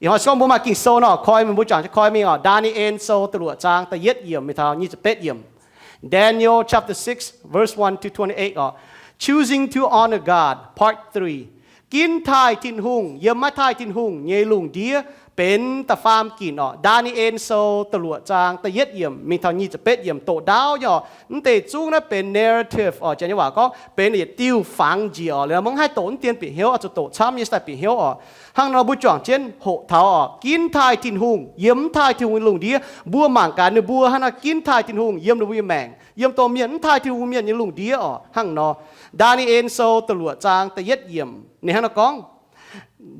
Ih hnoi se gorngv mbuo maaih Ging-Sou nor, koi mingh, mbuo juangc jienv koi mingh oc. Ndaa^ni^en Sou da'luoqc zaang da'yietv yiemc mingh taux nyic ziepc betv yiemc. Daniel chapter six, verse one to twenty-eight oc. Choosing to Honor God, Part three. Ginv taaih Tin-Hungh yiem maiv taaih Tin-Hungh nyei lungh ndiev benx da'faam ginc oc. Ndaa^ni^en Sou da'luoqc zaang da'yietv yiemc mingh taux nyic ziepc betv yiemc doqc ndaauv nyei oc. Mv deix zungv naaiv benx narrative oc, janx nyei waac gorngv benx yietc diuh fangx njiec oc. Liuz mbuo maiv haih doqc mv dien bieqc hnyouv, oix zuqc doqc camv nyei se daaih bieqc hnyouv oc. Hnangv nor mbuo juangc jienv hoqc taux oc, ginv taaih Tin-Hungh yiem mv taaih Tin-Hungh nyei lungh ndiev. Mbuo mangc gaax ninh mbuo hnangv naaiv ginv taaih Tin-Hungh yiem ninh mbuo nyei maengc, yiem dongh mienh mv taaih Tin-Hungh mienh nyei lungh ndiev oc. Hnangv nor, Ndaa^ni^en Sou da'luoqc zaang da'yietv yiemc ninh hnangv nor gorngv,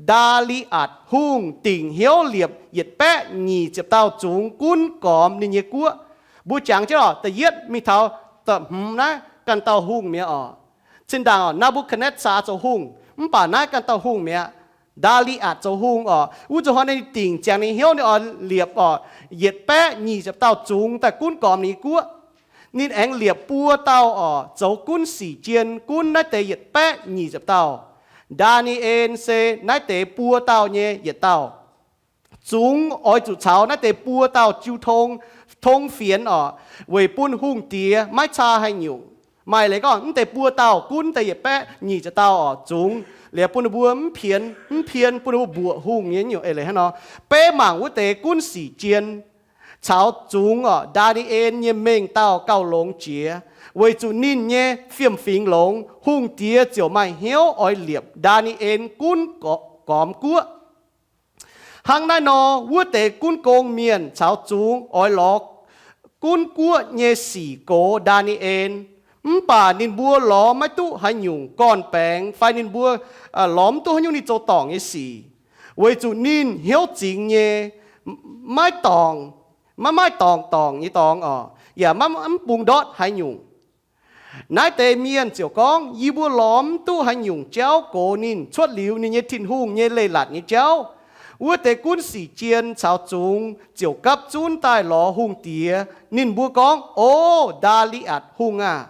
Ndaa^li^atc Hungh dingc hnyouv liepc yietc baeqv nyic ziepc dauh zungx gunv gormx ninh nyei guoqv. Mbuo jangx jienv oc, da'yietv mingh taux da'hmz naaiv ganh dauh hungh mi'aqv oc. Zinh ndaangc oc, Naa^mbu^katv^netv^saa zoux hungh, mv baac naaiv ganh dauh hungh mi'aqv. Ndaa^li^atc zoux hungh oc. Wuov zuqc hnoi ninh dingc ziangx ninh hnyouv, ninh oix liepc oc, yietc baeqv nyic ziepc dauh zungx daaih gunv gormx ninh nyei guoqv. Ninh aengx liepc buo dauh oc, zoux gunv sic jien gunv naaiv deix yietc baeqv nyic ziepc dauh. Ndaa^ni^en se naaiv deix buo dauh nyei yietc dauh. Zungx oix zuqc caux naaiv deix buo dauh jiu tong, tong fienx oc, weic bun hungh diex maiv caa haaix nyungc. Maaih leiz gorngv mv deix buo dauh gunv deix yietc baeqv nyic ziepc dauh oc, zungx liuz bun ninh mbuo mv pien, mv pien bun ninh mbuo mbuoqc hungh nyei nyungc eix leiz hnangv nor. Beiv mangc wuov deix gunv sic jien caux zungx oc, Ndaa^ni^en nyei mengh dauh gauh longx jiex, weic zuqc ninh nyei fiem-fingx longx, hungh diex ziouc maaih hnyouv oix liepc Ndaa^ni^en gunv gormx guoqv. Hnangv naaiv nor, wuov deix gunv gong mienh caux zungx oix lorz gunv guoqv nyei sic gox Ndaa^ni^en. Mv baac ninh mbuo lorz maiv duqv haaix nyungc gorn-baengx fai ninh mbuo lorz mv duqv haaix nyungc ninh zoux dorngc nyei sic, weic zuqc ninh hnyouv zingx nyei, maiv dorngc, maiv maaih dorngc dorngc nyei dorngx oc, yaac maiv mv bung ndortv haaix nyungc. Naaiv deix mienh ziouc gorngv, Yie mbuo lorz mv duqv haaix nyungc jauv gox ninh cuotv liuz ninh nyei Tin-Hungh nyei leiz-latc nyei jauv. Wuov deix gunv sic jien caux zungx ziouc gapv zunv daaih lorz hungh diex. Ninh mbuo gorngv, O Ndaa^li^atc Hungh aah!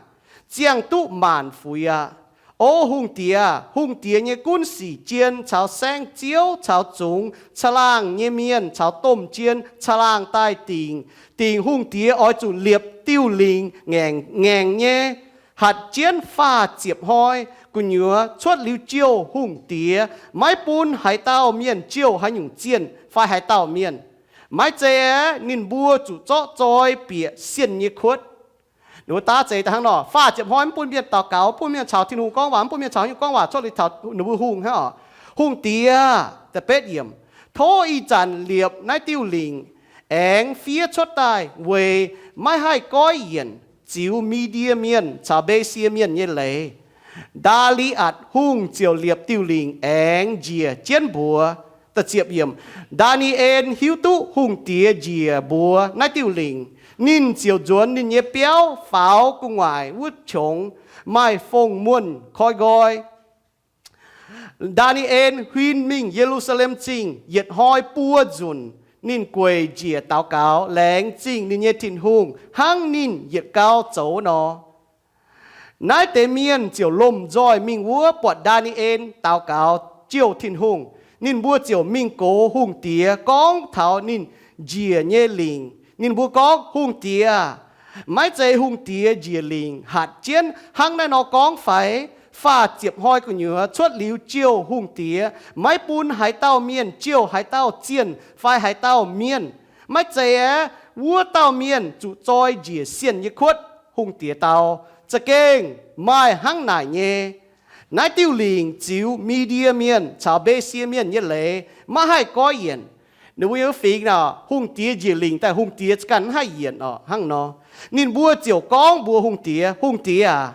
Ziangh duqv maanc fuix aqv. O hungh diex aah! Hungh diex nyei gunv sic jien caux saengv-ziouv caux zungx caangh laangh nyei mienh caux domh jien caangh laangh daaih dingc, dingc hungh diex oix zuqc liepc diuh lingc ngaengc ngaengc nyei, hatc jienv faah ziepc hnoi gu'nyuoz cuotv liuz jouh hungh diex, maiv bun haaix dauh mienh jouh haaix nyungc zienh fai haaix dauh mienh. Maiv zei aeqv, ninh mbuo zuqc zorqv zoi bieqc sienh nyei kuotv. Ninh mbuo daav zeiz daaih hnangv nor, faah ziepc hnoi mv bun mienh daux gaux, mv bun mienh caux Tin-Hungh gorngv waac, mv bun mienh caux haaix nyungc gorngv waac, cuotv liuz taux ninh mbuo hungh hnangv oc. Hungh diex, da'betv yiemc, tov ih zanc liepc naaiv diuh lingc aengx fiev cuotv daaih weic maiv haih goiv yienc ziux Mi^ndie Mienh caux Mbe^sie Mienh nyei leiz. Ndaa^li^atc Hungh ziouc liepc diuh lingc aengx njiec jienv mbuox. Da'ziepc yiemc, Ndaa^ni^en hiuv duqv hungh diex njiec mbuox naaiv diuh lingc. Ninh ziouc nzuonx ninh nyei biauv faaux gu'nguaaic wuov qongx, maaih fong muonh koi nqoi. Ndaa^ni^en huin mingh Ye^lu^saa^lem Zingh yietc hnoi buo nzunc. Ninh gueic njiec daux gaux, laengz zingh ninh nyei Tin-Hungh hnangv ninh yietc gau zoux nor. Naaiv deix mienh ziouc lomh nzoih mingh wuov buatc Ndaa^ni^en daux gaux jouh Tin-Hungh. Ninh mbuo ziouc mingh gox hungh diex gorngv taux ninh njiec nyei lingc. Ninh mbuo gorngv, Hungh diex aah! Maiv zei hungh diex njiec lingc hatc jienv hnangv naaiv nor gorngv fai? Faah ziepc hnoi gu'nyuoz cuotv liuz jouh hungh diex, maiv bun haaix dauh mienh jouh haaix dauh zienh fai haaix dauh mienh. Maiv zei aeqv, wuov dauh mienh zuqc zoi njiec sienh nyei kuotv. Hungh diex dau, Za'gengh maaih hnangv naaic nyei. Naaiv diuh lingc ziux Mi^ndie Mienh caux Mbe^sie Mienh nyei leiz, maiv haih goiv yienc. Ninh mbuo nyei fingx naaic, hungh diex njiec lingc daaih, hungh diex za'ganh maiv haih yienc oc. Hnangv nor, ninh mbuo ziouc gorngv mbuox hungh diex, Hungh diex aac,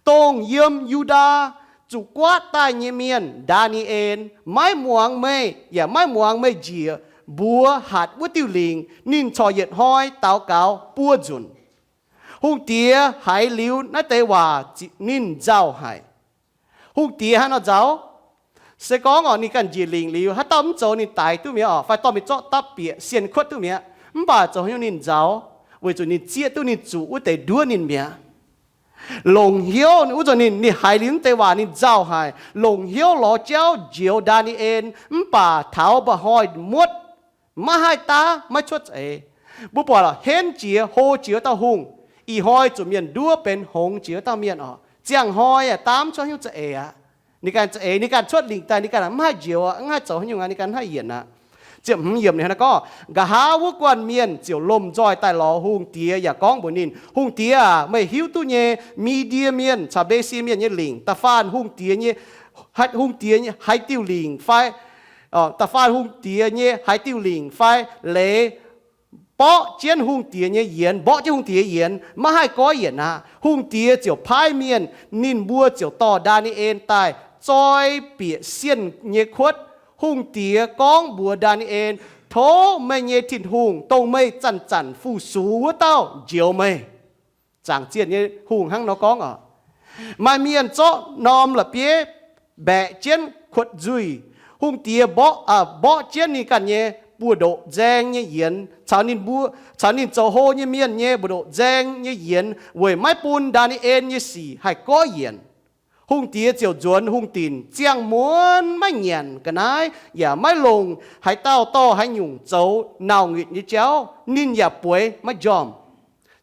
dongh yiem Yu^ndaa zuqc guaatv daaih nyei mienh, Ndaa^ni^en, maiv muangx meih yaac maiv muangx meih njiec mbuox hatc wuov diuh lingc. Ninh corc yietc hnoi daux gaux buo nzunc. Hungh diex haiz liuz naaiv deix waac, ninh nzauh haic. Hungh diex hnangv nor nzauh. Se gorngv oc, ninh ganh njiec lingc liuz, haaix dauh mv zoux ninh daix duqv mi'aqv oc, fai dorh mingh zorqv dapv bieqc sienh kuotv duqv mi'aqv. Mv baac zoux haaix nyungc ninh nzauh? Weic zuqc ninh zieqv duqv ninh zuqc wuov deix nduov ninh mi'aqv. Longc hnyouv wuov zanc ninh, ninh haiz liuz mv deix waac ninh nzauh haic, longc hnyouv lorz jauv njoux Ndaa^ni^en, mv baac taux mba'hnoi muotv, maiv haih daav, maiv cuotv za'eix. Mbuo buatc lorqc, henv jiex hlo jiex wuov dauh hungh, ih hnoi zuqc mienh nduov benx hngongx jiex wuov dauh mienh oc. Ziangh hnoi yaac daav mv cuotv haaix nyungc za'eix aqv. Ninh ganh za'eix, ninh ganh cuotv lingc daaih, ninh ganh mv haih njoux, mv haih zoux haaix nyungc aqv, ninh ganh mv haih yienc aqv. Ziepc hmz yiemc ninh hnangv naaiv gorngv, Nqa'haav wuov guanh mienh ziouc lomh nzoih daaih lorz hungh diex yaac gorngv mbuox ninh, Hungh diex aac, meih hiuv duqv nyei, Mi^ndie Mienh caux Mbe^si Mienh nyei lingc, da'faanh hungh diex nyei, hungh diex nyei haaix diuh lingc fai, da'faanh hungh diex nyei haaix diuh lingc fai leiz, mborqv jienv hungh diex nyei yienx, mborqv jienv hungh diex yienx, maiv haih goiv yienc aqv. Hungh diex ziouc paaiv mienh, ninh mbuo ziouc dorh Ndaa^ni^en daaih zoi bieqc sienh nyei kuotv. Hungh diex gorngv mbuox Ndaa^ni^en, Tov meih nyei Tin-Hungh, dongh meih zanc-zanc fu-sux wuov dauh, njoux meih. Zaangc Zienh nyei hungh hnangv nor gorngv oc. Maaih mienh zorqv norm la'bieiv mbaeqc jienv kuotv nzuih. Hungh diex mborqv, mborqv jienv ninh ganh nyei buoz-ndoqv nzaeng nyei yienx, caux ninh mbuo, caux ninh zoux hlo nyei mienh nyei buoz-ndoqv nzaeng nyei yienx, weic maiv bun Ndaa^ni^en nyei sic haih goiv yienc. Hungh diex ziouc nzuonx hungh dinc ziangh muonz maiv nyanc ga'naaiv, yaac maiv longc haaix dauh dorh haaix nyungc zoux nauc nyitc nyei jauv, ninh yaac bueix maiv njormh.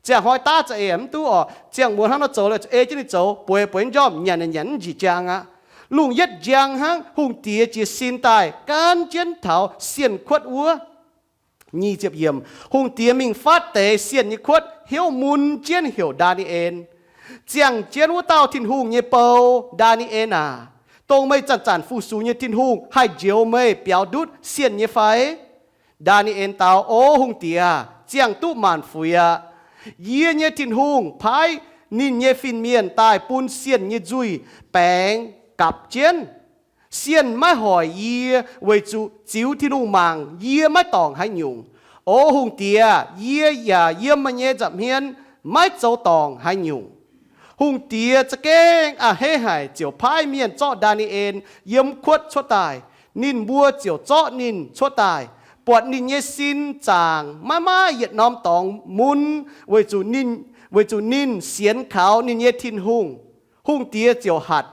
Ziangh hnoi daav za'eix mv duqv oc. Ziangh muonz hnangv nor zoux, ei jienv ninh zoux, bueix bueix mv njormh, nyanc nyanc mv njiec jaang aqv. Lungh yietv njang hnangv, hungh diex jiez sin daaih gaanv jienv taux sienh kuotv wuov. Nyic ziepc yiemc, hungh diex mingh fatv deix sienh nyei kuotv, hnyouv mun jienv heuc Ndaa^ni^en, Ziangh jienv wuov dauh Tin-Hungh nyei bou, Ndaa^ni^en aac, dongh meih zanc-zanc fu-sux nyei Tin-Hungh haih njoux meih biaux ndutv sienh nyei fai? Ndaa^ni^en dau, O hungh diex, ziangh duqv maanc fuix aqv. Yie nyei Tin-Hungh paaiv ninh nyei fin-mienh daaih bun sienh nyei nzuih baengx gapv jienv. Sienh maiv hoic yie weic zuqc ziux Tin-Hungh mangc yie maiv dorngc haaix nyungc. O hungh diex, yie yaac yiem meih nyei nza'hmien maiv zoux dorngc haaix nyungc. Hungh diex za'gengh a'hneiv haic ziouc paaiv mienh zorqv Ndaa^ni^en yiem kuotv cuotv daaih. Ninh mbuo ziouc zorqv ninh cuotv daaih, buatc ninh nyei sin zaangc maiv maaih yietc norm dorngx mun, weic zuqc ninh sienx kaux ninh nyei Tin-Hungh. Hungh diex ziouc hatc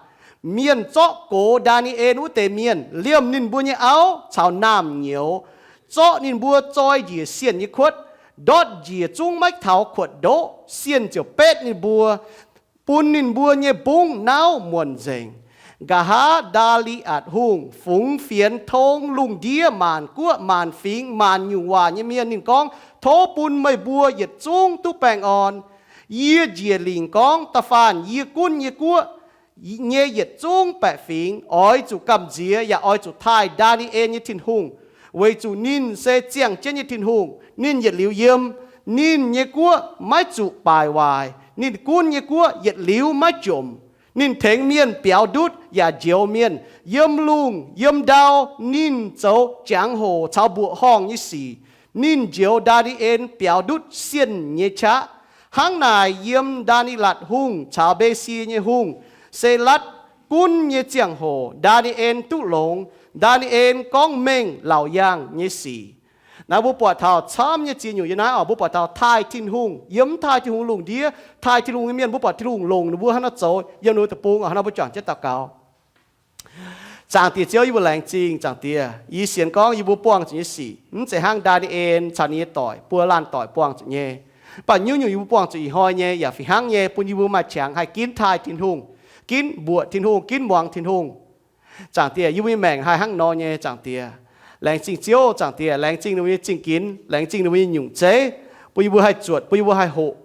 mienh zorqv gox Ndaa^ni^en wuov deix mienh, liemh ninh mbuo nyei auv caux naamh nyouz, zorqv ninh mbuo zoi njiec sienh nyei kuotv, ndortv njiec zungv maiv taux kuotv ndoqv. Sienh ziouc betv ninh mbuo, bun ninh mbuo nyei mbungv nauv muonc nzengc. Nqa'haav Ndaa^li^atc Hungh fungx fienx tong lungh ndiev maanc guoqv maanc fingx maanc nyungc waac nyei mienh. Ninh gorngv, Tov bun meih mbuo yietc zungv duqv baengh orn. Yie njiec lingc gorngv da'faanh yie gunv nyei guoqv nyei yietc zungv baeqc fingx oix zuqc gamh nziex yaac oix zuqc taaih Ndaa^ni^en nyei Tin-Hungh, weic zuqc ninh se ziangh jienv nyei Tin-Hungh. Ninh yietc liuz yiem. Ninh nyei guoqv maiv zuqc baaic waaic. Ninh gunv nyei guoqv yietc liuz maiv jomc. Ninh tengx mienh biaux ndutv yaac njoux mienh yiem lungh yiem ndau. Ninh zoux jangx-hoc caux mbuoqc horngh nyei sic. Ninh njoux Ndaa^ni^en biaux ndutv sienh nyei qaqv. Hnangv naaic, yiem Ndaa^ni^latc Hungh caux Mbe^si nyei hungh, Selatv, gunv nyei ziangh hoc Ndaa^ni^en duqv longx. Ndaa^ni^en gorngv mengh laauc yaangh nyei sic. Naaiv mbuo buatc taux camv nyei ziex nyungc yiem naaiv oc. Mbuo buatc taux taaih Tin-Hungh, yiem mv taaih Tin-Hungh lungh ndiev, taaih Tin-Hungh nyei mienh, mbuo buatc Tin-Hungh longc ninh mbuo hnangv nor zoux yiem ninh mbuo deic-bung oc. Hnangv nor mbuo juangc jienv daux gaux. Zaangc Diex Ziouv, yie mbuo laengz zingh. Zaangc Diex, yie sienx gorngv yie mbuo buangh zuqc nyei sic mv zeiz hnangv Ndaa^ni^en caux ninh nyei doic, buo laanh doic buangh zuqc nyei. Mv baac nyungc-nyungc yie mbuo buangh zuqc ih hnoi nyei yaac fih hnangv nyei, bun yie mbuo maaih qangx haih ginv taaih Tin-Hungh, ginv mbuoqc Tin-Hungh, ginv muangx Tin-Hungh. Zaangc Diex, yie mbuo nyei maengc haih hnangv nor nyei. Zaangc Diex, laengz zingh Ziouv. Zaangc Diex, laengz zingh ninh mbuo nyei zingh ginx, laengz zingh ninh mbuo nyei nyungc zeiv, bun yie mbuo haih zuotc, bun yie mbuo haih hoqc.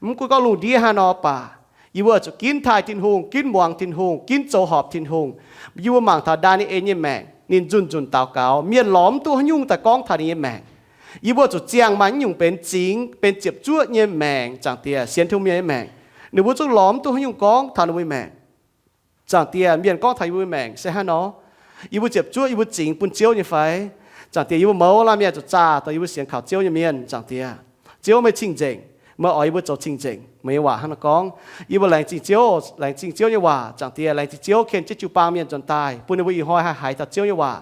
Mv gunv gorngv lungh ndiev haaix nor baac, yie mbuo oix zuqc ginv taaih Tin-Hungh, ginv muangx Tin-Hungh, ginv zoux horpc Tin-Hungh. Yie mbuo mangc taux Ndaa^ni^en nyei maengc, ninh nzunc-nzunc daux gaux, mienh lorz mv duqv haaix nyungc daaih gorngv taux ninh nyei maengc. Yie mbuo zuqc ziangh maaih nyungc benx zingx, benx ziepc zuoqv nyei maengc. Zaangc Diex, sienx Tin-Hungh mienh nyei maengc, ninh mbuo zungv lorz mv duqv haaix nyungc gorngv taux ninh mbuo nyei maengc. Zaangc Diex, mienh gorngv taux yie mbuo nyei maengc se hnangv nor, yie mbuo ziepc zuoqv, yie mbuo zingx bun Ziouv nyei fai? Zaangc Diex, yie mbuo mouz laanh mienh zuqc zaah dongh yie mbuo sienx kaux Ziouv nyei mienh. Zaangc Diex, Ziouv meih cing-nzengc, meih oix yie mbuo zoux cing-nzengc. Meih nyei waac hnangv naaiv gorngv. Yie mbuo laengz zingh Ziouv, laengz zingh Ziouv nyei waac. Zaangc Diex, laengz zingh Ziouv ken jienv jiu-baang mienh nzuonx daaih, bun ninh mbuo ih hnoi haih haiz taux Ziouv nyei waac.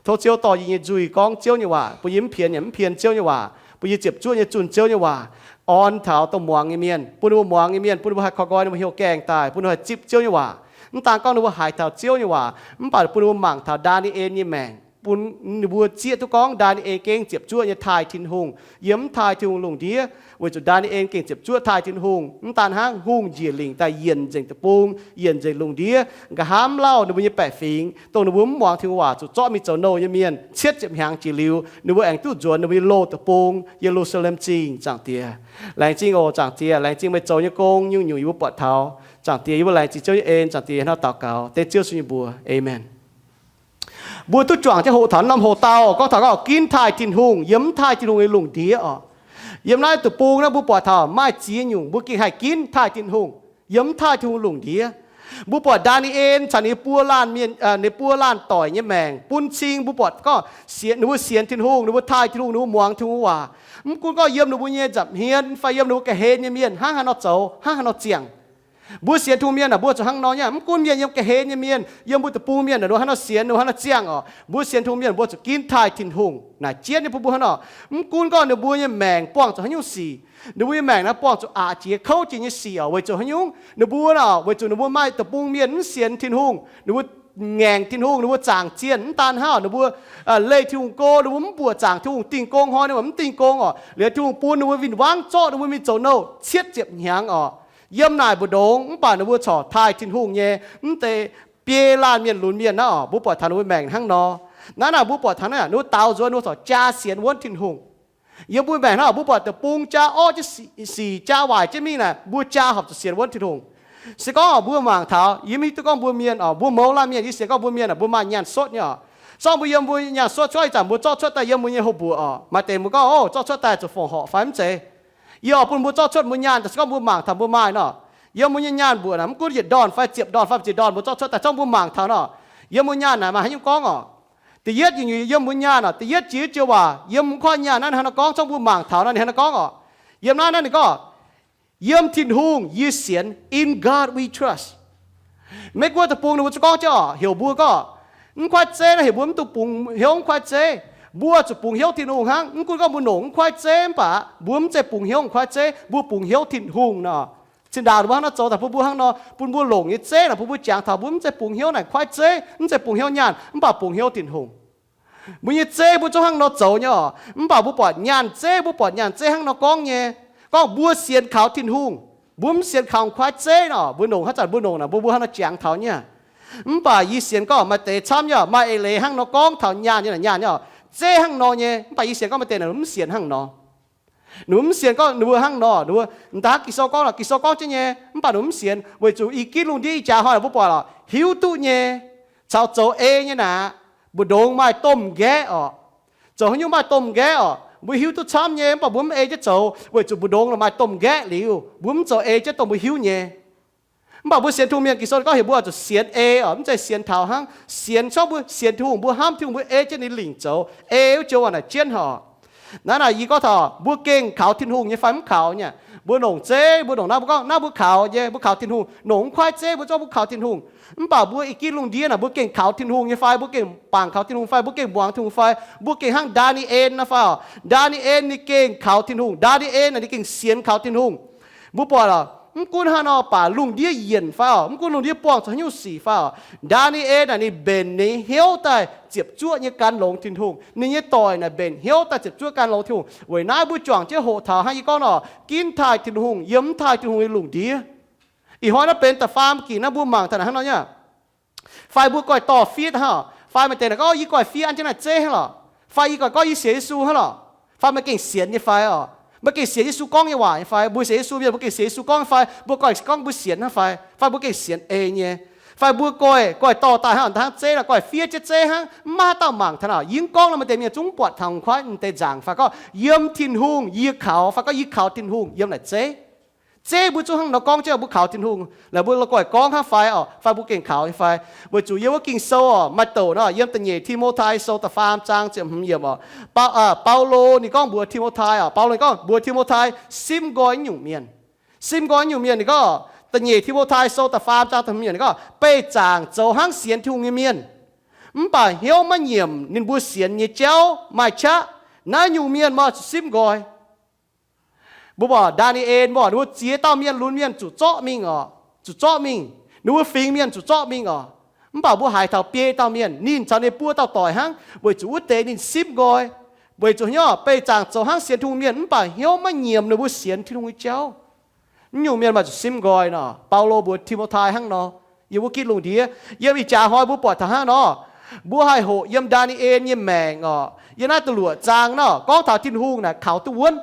Tov Ziouv dorh yie nyei nzuih gorngv Ziouv nyei waac, bun yie mv pien yaac mv pien Ziouv nyei waac, bun yie ziepc zuoqv nyei zunh Ziouv nyei waac. orn taux dongh muangx nyei mienh, bun ninh mbuo muangx nyei mienh, bun ninh mbuo haih koi nqoi, ninh mbuo heuc gaengh daaih, bun ninh mbuo haih zipv Ziouv nyei waac. Mv daan gorngv ninh mbuo haiz taux Ziouv nyei waac, mv baac bun ninh mbuo mangc taux Ndaa^ni^en nyei maengc, bun ninh mbuo zieqv duqv gorngv Ndaa^ni^en gengh ziepc zuoqv nyei taaih Tin-Hungh, yiem mv taaih Tin-Hungh lungh ndiev, weic zuqc Ndaa^ni^en gengh ziepc zuoqv taaih Tin-Hungh. Mv daan hnangv, hungh njiec lingc daaih yienc nzengc deic-bung, yienc nzengc lungh ndiev, nqa'haav mv lauh ninh mbuo nyei baeqc fingx, dongh ninh mbuo mv muangx Tin-Hungh waac zuqc zorqv mingh zoux nouh nyei mienh, cietv ziepc hnyangx jiex liuz, ninh mbuo aengx duqv nzuonx ninh mbuo nyei loz deic-bung, Ye^lu^saa^lem Zingh, Zaangc Diex. Laengz zingh oc, Zaangc Diex. Laengz zingh meih zoux nyei gong nyungc-nyungc yie mbuo buatc taux. Zaangc Diex, yie mbuo laengz zingh Ziouv nyei en. Zaangc Diex, hnangv naaiv daux gaux dengv Ziouv Yesu nyei mbuox. Aamen. Mbuo duqv juangc jienv hoqc taux norm hoc-dauh gorngv taux gorngv ginv taaih Tin-Hungh yiem mv taaih Tin-Hungh nyei lungh ndiev oc. Yiem naaiv deic-bung naaiv mbuo buatc taux maaih ziex nyungc mbuo gengh haih ginv taaih Tin-Hungh yiem mv taaih Tin-Hungh lungh ndiev. Mbuo buatc Ndaa^ni^en caux ninh buo laanh mienh, ninh buo laanh doic nyei maengc bun cing mbuo buatc gorngv sienx, ninh mbuo sienx Tin-Hungh, ninh mbuo taaih Tin-Hungh, ninh mbuo muangx Tin-Hungh waac. Mv gunv gorngv yiem ninh mbuo nyei nza'hmien fai yiem ninh mbuo ga'hlen nyei mienh hnangv haaix nor zoux, hnangv haaix nor ziangh. Mbuo sienx Tin-Hungh mienh aah, mbuo zuqc hnangv nor nyei. Mv gunv mienh yiem ga'hlen nyei mienh, yiem mbuo deic-bung mienh aah, ninh mbuo hnangv nor sienx, ninh mbuo hnangv nor ziangh oc. Mbuo sienx Tin-Hungh mienh mbuo zuqc ginv taaih Tin-Hungh naaic jienv nyei bun mbuo hnangv nor. Mv gunv gorngv ninh mbuo nyei maengc buangh zuqc haaix nyungc sic, ninh mbuo nyei maengc naaiv buangh zuqc aqc jiex kouv jiex nyei sic oc, weic zuqc haaix nyungc? Ninh mbuo nor, weic zuqc ninh mbuo maaih deic-bung mienh mv sienx Tin-Hungh, ninh mbuo ngaengc Tin-Hungh, ninh mbuo zaangc zienh. Mv daan hnangv, ninh mbuo leih Tin-Hungh go, ninh mbuo mv mbuoqc zaangc Tin-Hungh dingh gong hnoi, ninh mbuo mv dingh gong oc. Liuz Tin-Hungh bun ninh mbuo win-wangv zorqv ninh mbuo mingh zoux nouh cietv ziepc hnyangx oc. Yiem naaic mbu'ndongx mv baac ninh mbuo corc taaih Tin-Hungh nyei mv deix biei laanh mienh lunx mienh naaiv oc. Mbuo buatc taux ninh mbuo maengc hnangv nor. Naaiv naaic mbuo buatc taux naaiv ninh mbuo daaux nzuonx ninh mbuo corc jaa sienx wuonv Tin-Hungh. Yiem mbuo maengc naaiv mbuo buatc deic-bung jaa orqv jienv sic, jaa waaic jienv mingh naaic, mbuo jaa horpc zuqc sienx wuonv Tin-Hungh. Se gorngv mbuo mangc taux, yie mv hiuv duqv gorngv mbuo mienh oc, mbuo mouz laanh mienh yie sienx gorngv mbuo mienh aah, mbuo maaih nyaanh sotv nyei oc. Zorqv mbuo yiem mbuo nyaanh sotv cuotv ih zanc mbuo zorqv cuotv daaih yiem mbuo nyei houx mbuoqc oc. Maaih deix mbuo gorngv, Ov, zorqv cuotv daaih zuqc fongc horc fai mv zeiz? Yie oix bun mbuo zorqv cuotv mbuo nyaanh, se gorngv mbuo mangc taux mbuo maaih nor, yiem mbuo nyei nyaanh mbuoqc naaic, mv gunv yietc ndorn fai ziepc ndorn fai ziepc ndorn mbuo zorqv cuotv daaih, zorqv mbuo mangc taux nor, yiem mbuo nyaanh naaic maaih haaix nyungc gorngv oc? Da'yietv, yiem mbuo nyaanh oc, da'yietv jiex joux waac, yiem mv kuaaiv nyaanh naaiv ninh hnangv nor gorngv, zorqv mbuo mangc taux nor ninh hnangv nor gorngv oc. Yiem naaiv naaiv ninh gorngv, Yiem Tin-Hungh yie sienx, In God we trust. Maiv gunv deic-bung ninh mbuo zungv gorngv jienv oc, heuc mbuo gorngv, mv kuaaiv zeiv naaiv heuc mbuo mv dungx bungx hnyouv mv kuaaiv zeiv. Mbuo zuqc bungx hnyouv Tin-Hungh hnangv. Mv gunv gorngv mbuo longc mv kuaaiv zeiv mv baac mbuo mv zeiz bungx hnyouv mv kuaaiv zeiv, mbuo bungx hnyouv Tin-Hungh nor. Zinh ndaangc ninh mbuo hnangv nor zoux daaih bun mbuo hnangv nor, bun mbuo longc nyei zeiv naaic bun mbuo jangx taux mbuo mv zeiz bungx hnyouv naaic kuaaiv zeiv, mv zeiz bungx hnyouv nyaanh, mv baac bungx hnyouv Tin-Hungh. Mbuo nyei zeiv mbuo zungv hnangv nor zoux nyei oc. Mv baac mbuo buatc nyaanh zeiv, mbuo buatc nyaanh zeiv hnangv nor gorngv nyei, gorngv mbuo sienx kaux Tin-Hungh, mbuo mv sienx kaux kuaaiv zeiv nor. Mbuo longc haaix zanc mbuo longc naaic, mbuo mbuo hnangv nor jangx taux nyei. Mv baac yie sienx gorngv maaih deix camv nyei oc, maaih eix leiz hnangv nor gorngv taux nyaanh nyei naaic, nyaanh nyei oc, zeiv hnangv nor nyei. Mv baac yie sienx gorngv maaih deix naaic mv sienx hnangv nor. Ninh mbuo mv sienx gorngv ninh mbuo hnangv nor, ninh mbuo m'daaih Ging-Sou gorngv lorqc, Ging-Sou gorngv jienv nyei, mv baac ninh mbuo mv sienx, weic zuqc i gitv lungh ndiev ih jaax hnoi mbuo buatc lorqc, hiuv duqv nyei, caux zoux ei nyei naaic, mbu'ndongx maaih domh nqaeqv oc. Zoux haaix nyungc maaih domh nqaeqv oc? Mbuo hiuv duqv camv nyei, mv baac mbuo mv ei jienv zoux, weic zuqc mbu'ndongx maaih domh nqaeqv liuz, mbuo mv zoux ei jienv dongh mbuo hiuv nyei. Mv baac mbuo sienx Tin-Hungh mienh, Ging-Sou gorngv heuc mbuo zuqc sienx ei oc, mv zeiz sienx taux hnangv. Sienx, gorngv mbuo sienx Tin-Hungh, mbuo hnamv Tin-Hungh, mbuo ei jienv ninh lingc zoux, ei wuov joux waac naaic jienv oc. Naaiv naaic yie gorngv taux mbuo gengh kaux Tin-Hungh nyei fai mv kaux nyei? Mbuo longc zeiv, mbuo longc naaiv, mbuo gorngv naaiv mbuo kaux nyei, mbuo kaux Tin-Hungh. Longc mv kuaaiv zeiv mbuo zorqv mbuo kaux Tin-Hungh. Mv bauc mbuo i gitv lungh ndiev naaic, mbuo gengh kaux Tin-Hungh nyei fai? Mbuo gengh bangc kaux Tin-Hungh fai? Mbuo gengh muangx Tin-Hungh fai? Mbuo gengh hnangv Ndaa^ni^en naaiv fai oc? Ndaa^ni^en ninh gengh kaux Tin-Hungh. Ndaa^ni^en naaic ninh gengh sienx kaux Tin-Hungh. Mbuo buatc oc, mv gunv haaix nor baac lungh ndiev yienc fai oc, mv gunv lungh ndiev buangh zuqc haaix nyungc sic fai oc, Ndaa^ni^en naaic ninh mbenc ninh hnyouv daaih ziepc zuoqv nyei gan longx Tin-Hungh. Ninh nyei doic naaic mbenc hnyouv daaih ziepc zuoqv gan longx Tin-Hungh. Weic naaiv mbuo juangc jienv hoqc taux hnangv yie gorngv nor, ginv taaih Tin-Hungh yiem mv taaih Tin-Hungh nyei lungh ndiev. Ih hnoi naaiv benx da'faam gih naaiv mbuo mangc taux naaic hnangv nor nyei. Fai mbuo goiv dorh fiev hnangv, fai maaih deix naaic gorngv, Yie goiv fiev an jienv naaic zeiv hnangv lorqc. Fai yie goiv gorngv yie sienx Yesu hnangv lorqc. Fai meih gengh sienx nyei fai oc? Meih gengh sienx Yesu gorngv nyei waac nyei fai? Mbuo sienx Yesu mienh mbuo gengh sienx Yesu gorngv nyei fai? Mbuo goiv gorngv mbuo sienx hnangv fai? Fai mbuo gengh sienx ei nyei? Fai mbuo goiv, goiv dorh daaih hnangv, hnangv zeiv lorqc, goiv fiev jienv zeiv hnangv, mv maaih haaix dauh mangc taux aqv. Yie mv gorngv nor, maaih deix mienh zungv buatc taux kuaaiv m'deix nzaangc fai gorngv, Yiem Tin-Hungh yie kaux, fai gorngv, Yie kaux Tin-Hungh yiem naaic zeiv. Zeiv mbuo zungv hnangv nor gorngv jienv mbuo kaux Tin-Hungh. Naaic mbuo la'guaih gorngv hnangv fai oc, fai mbuo gengh kaux nyei fai? Weic zuqc yiem wuov Ging-Sou oc, maaih douc nor, yiem Da'nyeic Ti^mo^tai Sou da'faam zaang ziepc hmz yiemc oc, Bau, Baulo ninh gorngv mbuox Ti^mo^tai oc, Baulo ninh gorngv mbuox Ti^mo^tai simv nqoi nyungc mienh. Simv nqoi nyungc mienh ninh gorngv, Da'nyeic Ti^mo^tai Sou da'faam zaang da'hmz yiemc ninh gorngv, Beih zaangc zoux hnangv sienx Tin-Hungh nyei mienh, mv baac hnyouv maiv nyiemc ninh mbuo sienx nyei jauv maaih qaqv. Naaiv nyungc mienh meih zuqc simv nqoi. Mbuo buatc Ndaa^ni^en, mbuo buatc ninh mbuo ziex dauh mienh lunx mienh zuqc zorqv mingh oc, zuqc zorqv mingh. Ninh mbuo fingx mienh zuqc zorqv mingh oc. Mv baac mbuo haiz taux biei dauh mienh, ninh caux ninh buo dauh doic hnangv, weic zuqc wuov deix ninh simv nqoi. Weic zuqc hnyouv beih zaangc zoux hnangv sienx Tin-Hungh mienh mv baac hnyouv maiv nyiemc ninh mbuo sienx Tin-Hungh nyei jauv. Naaiv nyungc mienh maaih zuqc simv nqoi nor. Baulo mbuox Ti^mo^tai hnangv nor. Yiem wuov gitv lungh ndiev, yiem ih jaax hnoi mbuo buatc taux hnangv nor, mbuo haih hoqc yiem Ndaa^ni^en nyei maengc oc, yiem naaiv da'luoqc zaang nor gorngv taux Tin-Hungh naaic kaux duqv wuonv.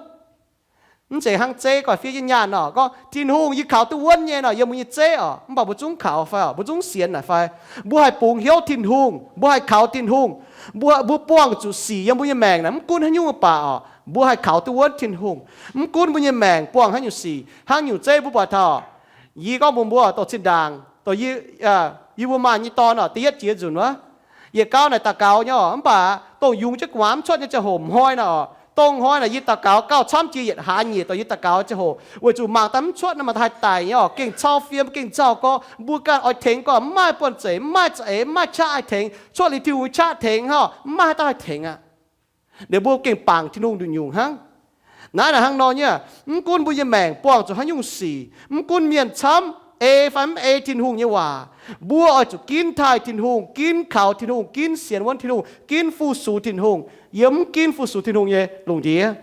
Mv zeiz hnangv zeiv gorngv fiev jienv nyaanh nor gorngv Tin-Hungh yie kaux duqv wuonv nyei nor yiem mbuo nyei zeiv oc, mv baac mbuo zungv kaux fai oc, mbuo zungv sienx naaic fai? Mbuo haih bungx hnyouv Tin-Hungh, mbuo haih kaux Tin-Hungh. Mbuo, mbuo buangh zuqc sic yiem mbuo nyei maengc naaic mv gunv haaix nyungc baac oc, mbuo haih kaux duqv wuonv Tin-Hungh. Mv gunv mbuo nyei maengc buangh haaix nyungc sic, hnangv nyungc zeiv mbuo buatc taux. Yie gorngv mbuox mbuo, dongh zinh ndaangc dongh yie, yie mbuo maaih nyei dorn oc, da'yietv jiex nzunc wuov, yietc gauh naaic daux gaux nyei oc, mv baac dongh yungz jienv gu'nguaaz mv cuotv nyei ziangh hoc m'hnoi naaic oc, dongh hnoi naaic yie daux gaux gauh camv jiex yietc hlaax nyeic dongh yie daux gaux ziangh hoc, weic zuqc mangc daaih mv cuotv nor, mangc daaih haih daic nyei oc, gengh cau fiem, gengh nzauh gorx, mbuo ganh oix tengx gorngv mv maaih buonv-zeic, mv maaih za'eix, mv maaih qaqv haih tengx, cuotv liuz Tin-Hungh qaqv tengx hnangv, mv maaih haaix dauh haih tengx aqv. Liuz mbuo gengh bangc Tin-Hungh nduqc nyungc hnangv. Naaiv naaic hnangv nor nyei, mv gunv mbuo nyei maengc buangh zuqc haaix nyungc sic, mv gunv mienh camv ei fai mv ei Tin-Hungh nyei waac, mbuo oix zuqc ginv taaih Tin-Hungh, ginv kaux Tin-Hungh, ginv sienx wuonv Tin-Hungh, ginv fu-sux Tin-Hungh yiem mv ginv fu-sux Tin-Hungh nyei lungh ndiev.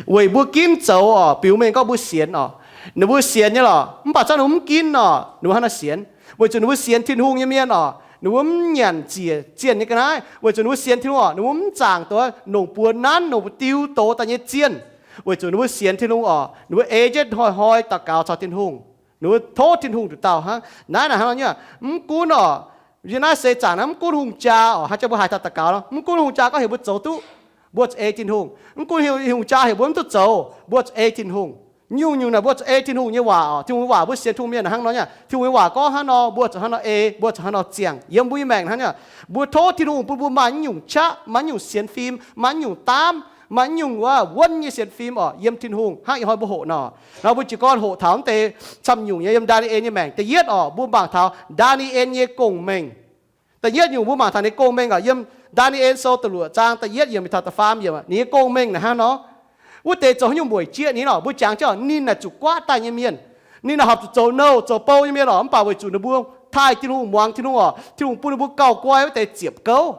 Weic mbuo ginv zoux oc, biux mengh gorngv mbuo sienx oc, ninh mbuo sienx nyei lorqc, mv baac zanc ninh mbuo mv ginv nor, ninh mbuo hnangv naaiv sienx? Weic zuqc ninh mbuo sienx Tin-Hungh nyei mienh oc, ninh mbuo mv nyanc ziec zienh nyei ga'naaiv. Weic zuqc ninh mbuo sienx Tin-Hungh oc, ninh mbuo mv zaangc dongh nongc buoz nanv, nongc buoz diu doz daaih nyei zienh. Weic zuqc ninh mbuo sienx Tin-Hungh oc, ninh mbuo ei jienv hnoi-hnoi daux gaux caux Tin-Hungh, ninh mbuo tov Tin-Hungh nduqc dauh hnangv. Naaiv naaic hnangv nor nyei, mv gunv oc, yie naaiv seix zaangc naaiv mv gunv hungh jaa oc, haaix jaax mbuo haiz taux daux gaux nor, mv gunv hungh jaa gorngv heuc mbuo zoux duqv, mbuo zuqc ei Tin-Hungh. Mv gunv hungh jaa heuc mbuo mv duqv zoux, mbuo zuqc ei Tin-Hungh. Nyungc-nyungc naaic mbuo zuqc ei Tin-Hungh nyei waac oc. Tin-Hungh nyei waac mbuo sienx Tin-Hungh mienh hnangv nor nyei, Tin-Hungh nyei waac gorngv hnangv nor, mbuo zuqc hnangv nor ei, mbuo zuqc hnangv nor ziangh. Yiem mbuo nyei maengc hnangv nyei, mbuo tov Tin-Hungh bun mbuo maaih nyungc qaqv, maaih nyungc sienx fim, maaih nyungc daamv, maaih nyungc wuov wuonv nyei sienx fim oc, yiem Tin-Hungh hnangv ih hnoi mbuo hoqc nor. Nor mbuo jiez gorn hoqc taux mv deix camv nyungc nyei yiem Ndaa^ni^en nyei maengc. Da'yietv oc, mbuo mangc taux Ndaa^ni^en nyei gong-mengh. Da'yietv nyungc mbuo mangc taux ninh gong-mengh oc, yiem Ndaa^ni^en Sou da'luoqc zaang da'yietv yiemc mingh taux da'faam yiemc, ninh nyei gong-mengh naaic hnangv nor. Wuov deix zoux haaix nyungc mueic jieqv ninh oc, mbuo jangx jienv oc, ninh naaic zuqc guaatv daaih nyei mienh. Ninh naaic horpc zuqc zoux nouh zoux bou nyei mienh oc, mv baac weic zuqc ninh mbuo taaih Tin-Hungh, muangx Tin-Hungh oc, Tin-Hungh bun ninh mbuo gauh guai wuov deix ziepc gouv.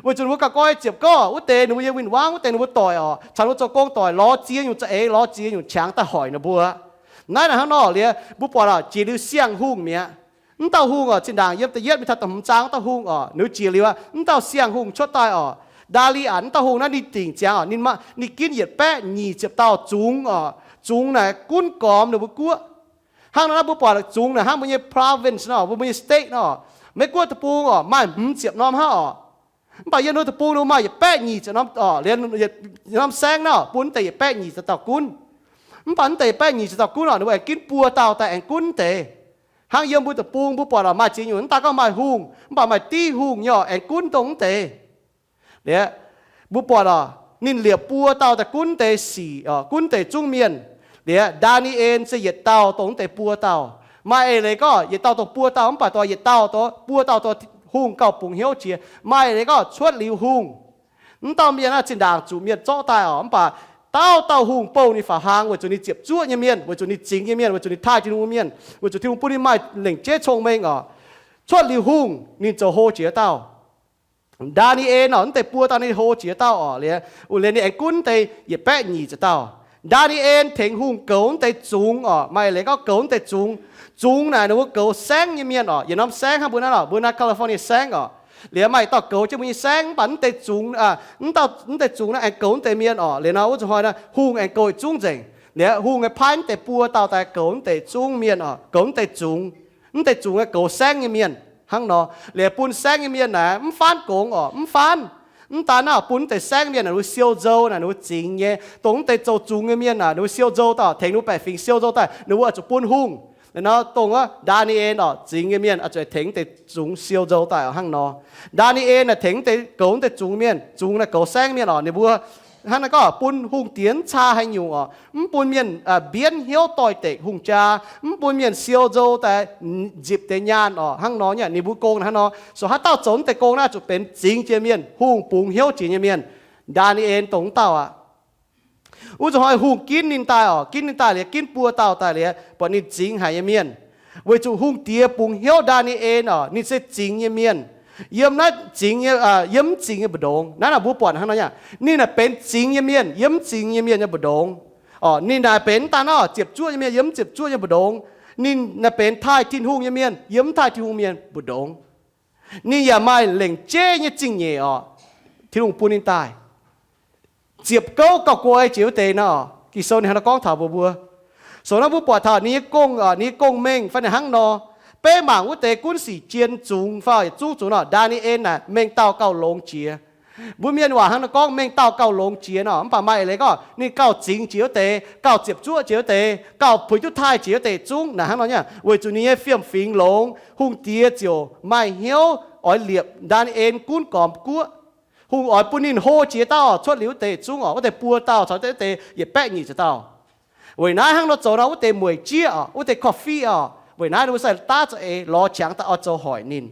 Weic zuqc ninh mbuo gauh guai ziepc gouv oc, wuov deix ninh mbuo nyei win-wangv, wuov deix ninh mbuo doic oc, caux ninh mbuo zoux gong doic lorz ziex nyungc za'eix, lorz ziex nyungc qangx daaih hoic ninh mbuo. Naaiv naaic hnangv nor liuz, mbuo buatc oc, jiex liuz siang-hungh mi'aqv. Mv dauh hungh oc, zinh ndaangc yiem da'yietv mingh taux da'hmz zaang wuov dauh hungh oc, ninh jiex liuz aqv, mv dauh siang-hungh cuotv daaih oc. Ndaa^li^atc mv dauh hungh naaiv ninh dingc ziangx oc, ninh, ninh ginv yietc baeqv nyic ziepc dauh zungx oc. Zungx naaic gunv gormx ninh mbuo guoqv. Hnangv nor naaiv mbuo buatc zungx naaic hnangv mbuo nyei province nor, mbuo, mbuo nyei state nor, Meiv Guoqv deic-bung oc, maaih hmz ziepc norm hnangv oc. Mv baac yiem ninh deic-bung ninh maaih yietc baeqv nyic ziepc norm oc, liuz norm saengv nor bun deix yietc baeqv nyic ziepc dauh gunv. Mv baac mv deix yietc baeqv nyic ziepc dauh gunv oc, ninh mbuo aengx ginv buo dauh daaih aengx gunv deix. Hnangv yiem mbuo deic-bung mbuo buatc oc, maaih ziex nyungc, mv daaih gorngv maaih hungh, mv baac maaih div hungh nyei oc, aengx gunv dongh mv deix. Liuz, mbuo buatc oc, ninh liepc buo dauh daaih gunv deix sic oc, gunv deix zungv mienh. Liuz, Ndaa^ni^en se yietc dauh dongh mv deix buo dauh. Maaih eix leiz gorngv yietc dauh dongh buo dauh, mv baac dongh yietc dauh dongh buo dauh dongh hungh gauh bungx hnyouv jiex. Maaih eix leiz gorngv cuotv liuz hungh. Mv dauh mienh naaiv zinh ndaangc zuqc mienh zorqv daaih oc, mv baac dauh dauh hungh bouh ninh faaux hlang weic zuqc ninh ziepc zuoqv nyei mienh, weic zuqc ninh zingx nyei mienh, weic zuqc ninh taaih Tin-Hungh nyei mienh, weic zuqc Tin-Hungh bun ninh maaih lengc jeiv cong-mengh oc. Cuotv liuz hungh ninh zoux hlo jiex dauh. Ndaa^ni^en oc, mv deix buo dauh ninh hlo jiex dauh oc. Liuz, liuz ninh aengx gunv deix yietc baeqv nyic ziepc dauh. Ndaa^ni^en tengx hungh goux mv deix zungx oc. Maaih eix leiz gorngv goux mv deix zungx. Zungx naaic ninh mbuo goux saengv nyei mienh oc. Yietc norm saengv hnangv mbuo naaiv lorqc, mbuo naaiv California saengv oc. Liuz maaih dauh goux jienv mbuo nyei saengv, mv baac mv deix zungx, mv dauh, mv deix zungx naaiv aengx goux mv deix mienh oc. Liuz nor wuov zanc hnoi naaiv hungh aengx goux zungv nzengc. Liuz hungh aengx paaiv mv deix buo dauh daaih goux mv deix zungv mienh oc, goux mv deix zungx. Mv deix zungx aengx goux saengv nyei mienh hnangv nor. Liuz bun saengv nyei mienh naaic mv faanv gongx oc, mv faanv. Mv daan naaiv bun mv deix saengv mienh naaic ninh mbuo siou nzou naaic ninh mbuo zingx nyei. Dongh mv deix zoux zungx nyei mienh naaic ninh mbuo siou nzou daaih, tengx ninh mbuo baeqc fingx siou nzou daaih, ninh mbuo oix zuqc bun hungh. Liuz nor dongh wuov Ndaa^ni^en oc, zingx nyei mienh oix zuqc tengx mv deix zungx siou nzou daaih oc hnangv nor. Ndaa^ni^en naaic tengx mv deix, goux mv deix zungx mienh, zungx naaic goux saengv mienh oc, ninh mbuo hnangv naaiv gorngv bun hungh diex mv caa haaix nyungc oc, mv bun mienh mbienv hnyouv doix-dekc hungh jaa, mv bun mienh siou nzou daaih nzipc deix nyaanh oc hnangv nor nyei. Ninh mbuo gong hnangv nor, so haaix dauh zoux mv deix gong naaiv zuqc benx zingx jiex mienh, hungh bungx hnyouv jiex nyei mienh. Ndaa^ni^en dongh mv dauh aqv. Wuov zuqc hnoi hungh ginv ninh daaih oc, ginv ninh daaih liuz, ginv buo dauh daaih liuz, buatc ninh zingx haic nyei mienh. Weic zuqc hungh diex bungx hnyouv Ndaa^ni^en oc, ninh se zingx nyei mienh. Yiem naaiv zingx nyei, yiem mv zingx nyei mbu'ndongx. Naaiv naaic mbuo buatc hnangv nor, ninh naaic benx zingx nyei mienh yiem mv zingx nyei mienh nyei mbu'ndongx. Oc, ninh naaic benx mv daan naaiv ziepc zuoqv nyei mienh yiem mv ziepc zuoqv nyei mbu'ndongx. Ninh naaic benx taaih Tin-Hungh nyei mienh yiem mv taaih Tin-Hungh mienh mbu'ndongx. Ninh yaac maaih lengc jeiv nyei zingh nyeic oc, Tin-Hungh bun ninh daaih. Ziepc gouv gauh guoi jiex wuov deix nor. Ging-Sou ninh hnangv nor gorngv taux mbuo mbuo. Sou naaiv mbuo buatc taux ninh nyei gong, ninh nyei gong-mengh fai ninh hnangv nor. Beiv mangc wuov deix gunv sic jien zungx fai yietc zungv zungx nor, Ndaa^ni^en naaic mengh dauh gauh longx jiex. Mbuo mienh waac hnangv nor gorngv mengh dauh gauh longx jiex nor, mv baac maaih eix leiz gorngv ninh gauh zingx jiex wuov deix, gauh ziepc zuoqv jiex wuov deix, gauh puix duqv taaih jiex wuov deix zungv naaic hnangv nor nyei. Weic zuqc ninh nyei fiem-fingx longx, hungh diex ziouc maaih hnyouv oix liepc Ndaa^ni^en gunv gormx guoqv. Hungh oix bun ninh hlo jiex dauh cuotv liuz wuov deix zungv oc, wuov deix buo dauh caux wuov deix yietc baeqv nyic ziepc dauh. Weic naaiv hnangv nor zoux nor, wuov deix mueic jieqv oc, wuov deix korv-fiqv oc. Weic naaiv ninh mbuo sai daav za'eix lorz qangx daaih oix zoux hoic ninh.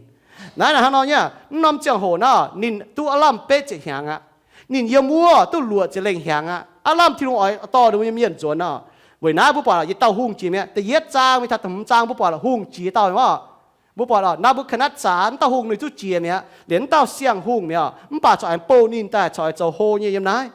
Naaiv naaic hnangv nor nyei, mv norm ziangh hoc nor ninh duqv aav lamh betv ziepc hnyangx aqv. Ninh yiem wuov duqv luoqc ziepc lengh hnyangx aqv. Aav lamh Tin-Hungh oix dorh ninh mbuo nyei mienh nzuonx oc. Weic naaiv mbuo buatc yietc dauh hungh jiex mi'aqv. Da'yietv zaang mingh taux da'hmz zaang mbuo buatc hungh jiex dauh mi'aqv. Mbuo buatc oc, Naa^mbu^katv^netv^saa wuov dauh hungh ninh duqv jiex mi'aqv, liuz wuov dauh siang-hungh mi'aqv, mv baac corc aengx bouh ninh daaih corc aengx zoux hlo nyei yiem naaiv.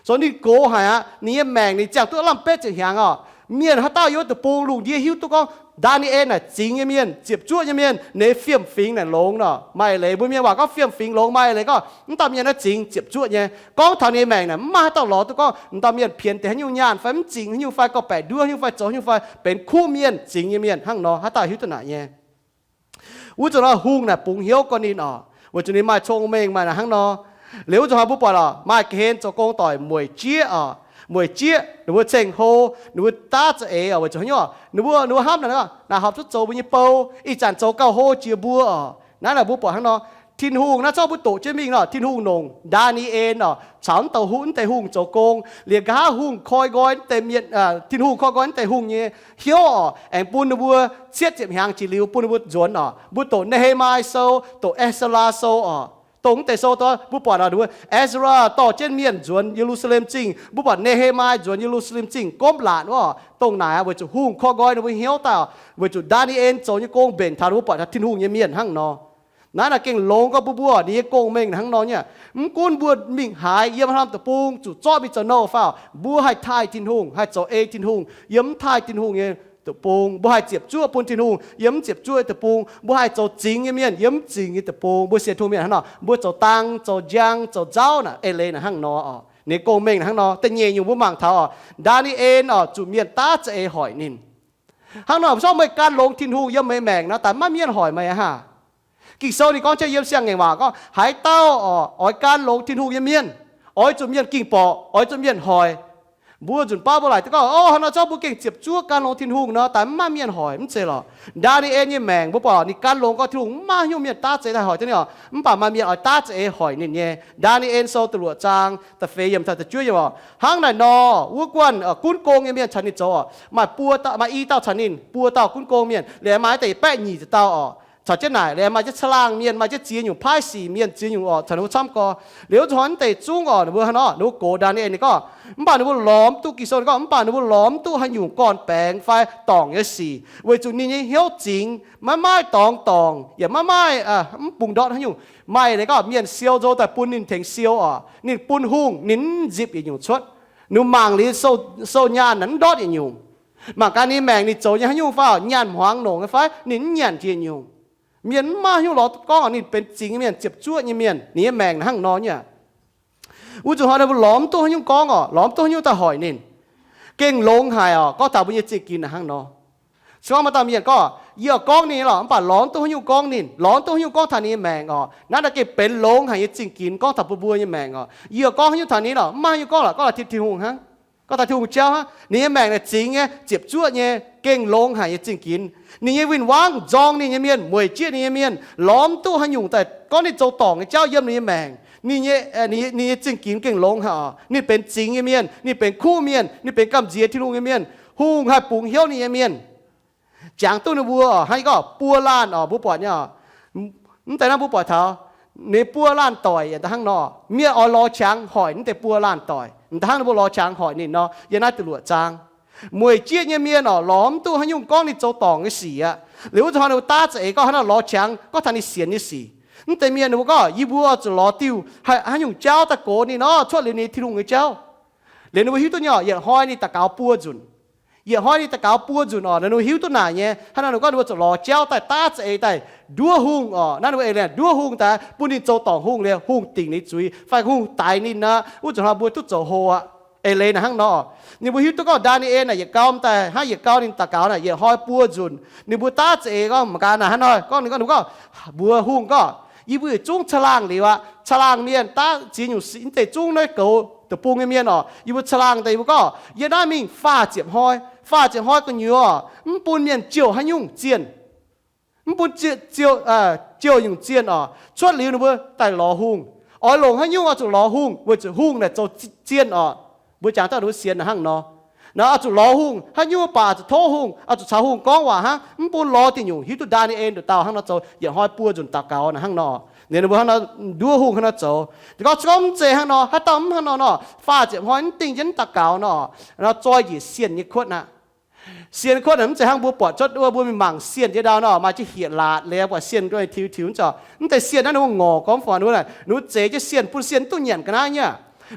Zoux ninh gox haic aqv. Ninh nyei maengc ninh ziangh duqv aav lamh betv ziepc hnyangx oc. Mienh haaix dauh yiem wuov deic-bung lungh ndiev hiuv duqv gorngv Ndaa^ni^en naaic zingx nyei mienh, ziepc zuoqv nyei mienh, ninh nyei fiem-fingx naaic longx nor. Maaih eix leiz mbuo mienh waac gorngv fiem-fingx longx, maaih eix leiz gorngv wuov dauh mienh naaiv zingx ziepc zuoqv nyei. Gorngv taux ninh nyei maengc naaic mv maaih haaix dauh lorz duqv gorngv wuov dauh mienh pienx deix haaix nyungc nyaanh fai mv zingx haaix nyungc fai gauh baeqc nduov haaix nyungc fai zoux haaix nyungc fai benx kuv mienh zingx nyei mienh hnangv nor. Haaix dauh hiuv duqv naaic nyei? Wuov zuqc nor hungh naaic bungx hnyouv gorngv ninh oc, weic zuqc ninh maaih cong-mengh maaih naaic hnangv nor. Liuz wuov zuqc hnoi mbuo buatc oc, maaih ga'hlen zoux gong doic mueic jieqv oc, mueic jieqv ninh mbuo ceng-hlo, ninh mbuo daav za'eix oc, weic zuqc haaix nyungc oc, ninh mbuo, ninh mbuo hnamv naaic, naaic horpc zuqc zoux mbuo nyei bou, ih zanc zoux gauh hlo jiex mbuo oc. Naaiv naaic mbuo buatc hnangv nor. Tin-Hungh naaiv zorqv mbuo doqc jienv mingh nor, Tin-Hungh longc Ndaa^ni^en oc caux wuov dauh hungh, wuov deix hungh zoux gong. Liuz nqa'haav hungh koi nqoi wuov deix mienh, Tin-Hungh koi nqoi wuov deix hungh nyei hnyouv oc, aengx bun ninh mbuo cietv ziepc hnyangx jiex liuz bun ninh mbuo nzuonx oc. Mbuo doqc Ne^he^mai Sou, doqc Ezc^laa Sou oc. Dongh wuov deix sou mbuo buatc oc, ninh mbuo Ezc^laa dorh jienv mienh nzuonx Ye^lu^saa^lem Zingh. Mbuo buatc Ne^he^mai nzuonx Ye^lu^saa^lem Zingh gomv laatc wuov oc. Dongh naaic weic zuqc hungh koi nqoi ninh mbuo hnyouv daaih oc, weic zuqc Ndaa^ni^en zoux nyei gong mbenc taux ninh mbuo buatc taux Tin-Hungh nyei mienh hnangv nor. Naaiv naaic gengh longx gorngv mbuo mbuo ninh nyei gong-mengh hnangv nor nyei. Mv gunv mbuo mingh haaix, yiem haaix norm deic-bung, zuqc zorqv mingh zoux nouh fai oc, mbuo haih taaih Tin-Hungh, haih zoux ei Tin-Hungh yiem mv taaih Tin-Hungh nyei deic-bung. Mbuo haih ziepc zuoqv bun Tin-Hungh yiem mv ziepc zuoqv nyei deic-bung. Mbuo haih zoux zingx nyei mienh yiem mv zingx nyei deic-bung. Mbuo sienx Tin-Hungh mienh hnangv nor, mbuo zoux dang, zoux njang, zoux nzauv naaic eix leiz naaic hnangv nor oc. Ninh nyei gong-mengh hnangv nor. Da'nyeic nyungc mbuo mangc taux oc, Ndaa^ni^en oc zuqc mienh daav za'eix hoic ninh. Hnangv nor, zorqv meih gan longx Tin-Hungh yiem meih maengc nor, daaih maiv maaih mienh hoic meih aqv haah? Ging-Sou ninh gorngv jienv yiem siang-ngaengc waac gorngv, haaix dauh oix gan longx Tin-Hungh nyei mienh, oix zuqc mienh ging-borqc, oix zuqc mienh hoic. Mbuo nzunc baav mbuo laaic duqv gorngv, o, hnangv nor zorqv mbuo gengh ziepc zuoqv gan longx Tin-Hungh nor, daaih maiv maaih mienh hoic, mv zeiz lorqc. Ndaa^ni^en nyei maengc mbuo buatc ninh gan longx gorngv Tin-Hungh, maiv maaih haaix nyungc mienh daav za'eix daaih hoic jienv ninh oc, mv baac maaih mienh oix daav za'eix hoic ninh nyei. Ndaa^ni^en Sou da'luoqc zaang da'feix yiemc taux da'juov yiemc oc, hnangv naaic nor wuov guanh gunv gong nyei mienh caux ninh zoux oc, maaih buo, maaih i dauh caux ninh, buo dauh gunv gong mienh, liuz maaih deix baeqv nyic ziepc dauh oc. Caux jienv naaic, liuz maaih jienv caangh laangh mienh, maaih jienv ziex nyungc paaiv sic mienh, ziex nyungc oc, caux ninh mbuo camv gorx. Liuz wuov zuqc hnoi deix zungv oc, ninh mbuo hnangv nor, ninh mbuo gox Ndaa^ni^en ninh gorngv, mv baac ninh mbuo lorz mv duqv, Ging-Sou ninh gorngv, mv baac ninh mbuo lorz mv duqv haaix nyungc gorn-baengx fai dorngc nyei sic, weic zuqc ninh nyei hnyouv zingx, maiv maaih dorngx dorngc, yaac maiv maaih, mv bungx ndortv haaix nyungc. Maaih leiz gorngv mienh siou nzou daaih bun ninh tengx siou oc, ninh bun hungh ninh mv nzipc yietc nyungc cuotv. Ninh mangc liuz sou nyaanh naaic mv ndortv yietc nyungc. Mangc gaax ninh maengc ninh zoux nyei haaix nyungc fai, nyaanh hmuangx nongc nyei fai, ninh mv nyanc jiex nyungc. Mienh mv maaih haaix nyungc lorz duqv gorngv ninh benx zingx nyei mienh, ziepc zuoqv nyei mienh, ninh nyei maengc hnangv nor nyei aqv. Wuov zuqc hnoi ninh mbuo lorz mv duqv haaix nyungc gorngv oc, lorz mv duqv haaix nyungc daaih hoic ninh. Gengh longx haic oc, gorngv taux mbuo nyei zingh ginx hnangv nor. Se gorngv maaih dauh mienh gorngv, yie oix gorngv ninh lorqc, mv baac lorz mv duqv haaix nyungc gorngv ninh, lorz mv duqv haaix nyungc gorngv taux ninh nyei maengc oc. Naaiv naaiv gengh benx longx haic nyei zingh ginx gorngv taux mbuo mbuo nyei maengc oc. Yie oix gorngv haaix nyungc taux ninh lorqc, mv maaih haaix nyungc gorngv lorqc, gorngv taux Tin-Hungh hnangv. Gorngv taux Tin-Hungh jauv hnangv. Ninh nyei maengc naaic zingx nyei, ziepc zuoqv nyei, gengh longx haic nyei zingh ginx. Ninh nyei win-wangv nzorng ninh nyei mienh, mueic jieqv ninh nyei mienh, lorz mv duqv haaix nyungc daaih gorngv ninh zoux dorngc nyei jauv yiem ninh nyei maengc. Ninh nyei zingh ginx gengh longx haic oc. Ninh benx zingx nyei mienh, ninh benx kuv mienh, ninh benx gamh nziex Tin-Hungh nyei mienh. Hungh haih bungx hnyouv ninh nyei mienh. Jangx duqv ninh mbuo oc, hnangv gorngv buo laanh oc, mbuo buatc nyei oc. Mv deix naaiv mbuo buatc taux ninh buo laanh doic yaac hnangv nor, mienh oix lorz qangx hoic mv deix buo laanh doic. Hnangv ninh mbuo lorz qangx hoic ninh nor, yiem naaiv da'luoqc zaang. Mueic jieqv nyei mienh orqc, lorz mv duqv haaix nyungc gorngv ninh zoux dorngc nyei sic aqv. Liuz wuov zanc hnoi ninh mbuo daav za'eix gorngv haaix nor lorz qangx, gorngv taux ninh sienx nyei sic. Mv deix mienh ninh mbuo gorngv, yie mbuo zuqc lorz diuh haaix nyungc jauv daaih gox ninh nor, cuotv liuz ninh Tin-Hungh nyei jauv. Liuz ninh mbuo hiuv duqv nyei orqc, yietc hnoi ninh daux gaux buo nzunc. Yietc hnoi ninh daux gaux buo nzunc orqc, ninh mbuo hiuv duqv naaic nyei. Hnangv naaic ninh gorngv ninh mbuo zuqc lorz jauv daaih daav za'eix daaih nduov hungh orqc. Naaiv ninh mbuo eix leiz nduov hungh daaih bun ninh zoux dorngc hungh liuz, hungh dingc ninh zuiz fai hungh daix ninh aqv. Wuov zanc hnoi mbuo duqv zoux hlo aqv. Eix leiz naaic hnangv nor, ninh mbuo hiuv duqv gorngv Ndaa^ni^en naaic yietc gau daaih hnangv yietc gau ninh daux gaux naaic yietc hnoi buo nzunc. Ninh mbuo daav za'eix gorngv mangc gaax naaic hnangv nor gorngv, ninh gorngv, ninh gorngv, mbuox hungh gorngv, yie mbuo yietc zungv caangh laangh liuz aqv. Caangh laangh mienh daav ziex nyungc, mv deix zungv naaiv goux deic-bung nyei mienh orqc, yie mbuo caangh laangh deix, yie mbuo gorngv yiem naaiv mingh faah ziepc hnoi. Faah ziepc hnoi gu'nyuoz mv bun mienh jouh haaix nyungc zienh. Mv bun jouh nyungc zienh orqc. Cuotv liuz ninh mbuo daaih lorz hungh. Oix longc haaix nyungc oix zuqc lorz hungh, weic zuqc hungh naaic zoux zienh orqc. Mbuo jangx dauh ninh mbuo sienx naaic hnangv nor. Naaiv oix zuqc lorz hungh, haaix nyungc baac oix zuqc tov hungh, oix zuqc caux hungh gorngv waac hnangv. Mv bun lorz diuh nyungc. Hiuv duqv Ndaa^ni^en nduqc dauh hnangv nor zoux, yietc hnoi buo nzunc daux gaux naaic hnangv nor. Ninh mbuo hnangv nor nduov hungh hnangv nor zoux. Gorngv, gorngv mv zeiz hnangv nor, haaix dauh mv hnangv nor nor, faah ziepc hnoi mv dingh jienv daux gaux nor, nor zoih njiec sienh nyei kuotv aqv. Sienh kuotv naaic mv zeiz hnangv mbuo buatc cuotv wuov mbuo mingh mangc sienh nyei ndau nor, maaih jienv hietc laatc liuz buatc sienh nduov tiux tiux nor. Mv zeiz sienh naaiv ninh mbuo ngorc gorngv fai ninh mbuo, ninh mbuo zeix jienv sienh bun sienh duqv nyanc ga'naaiv nyei.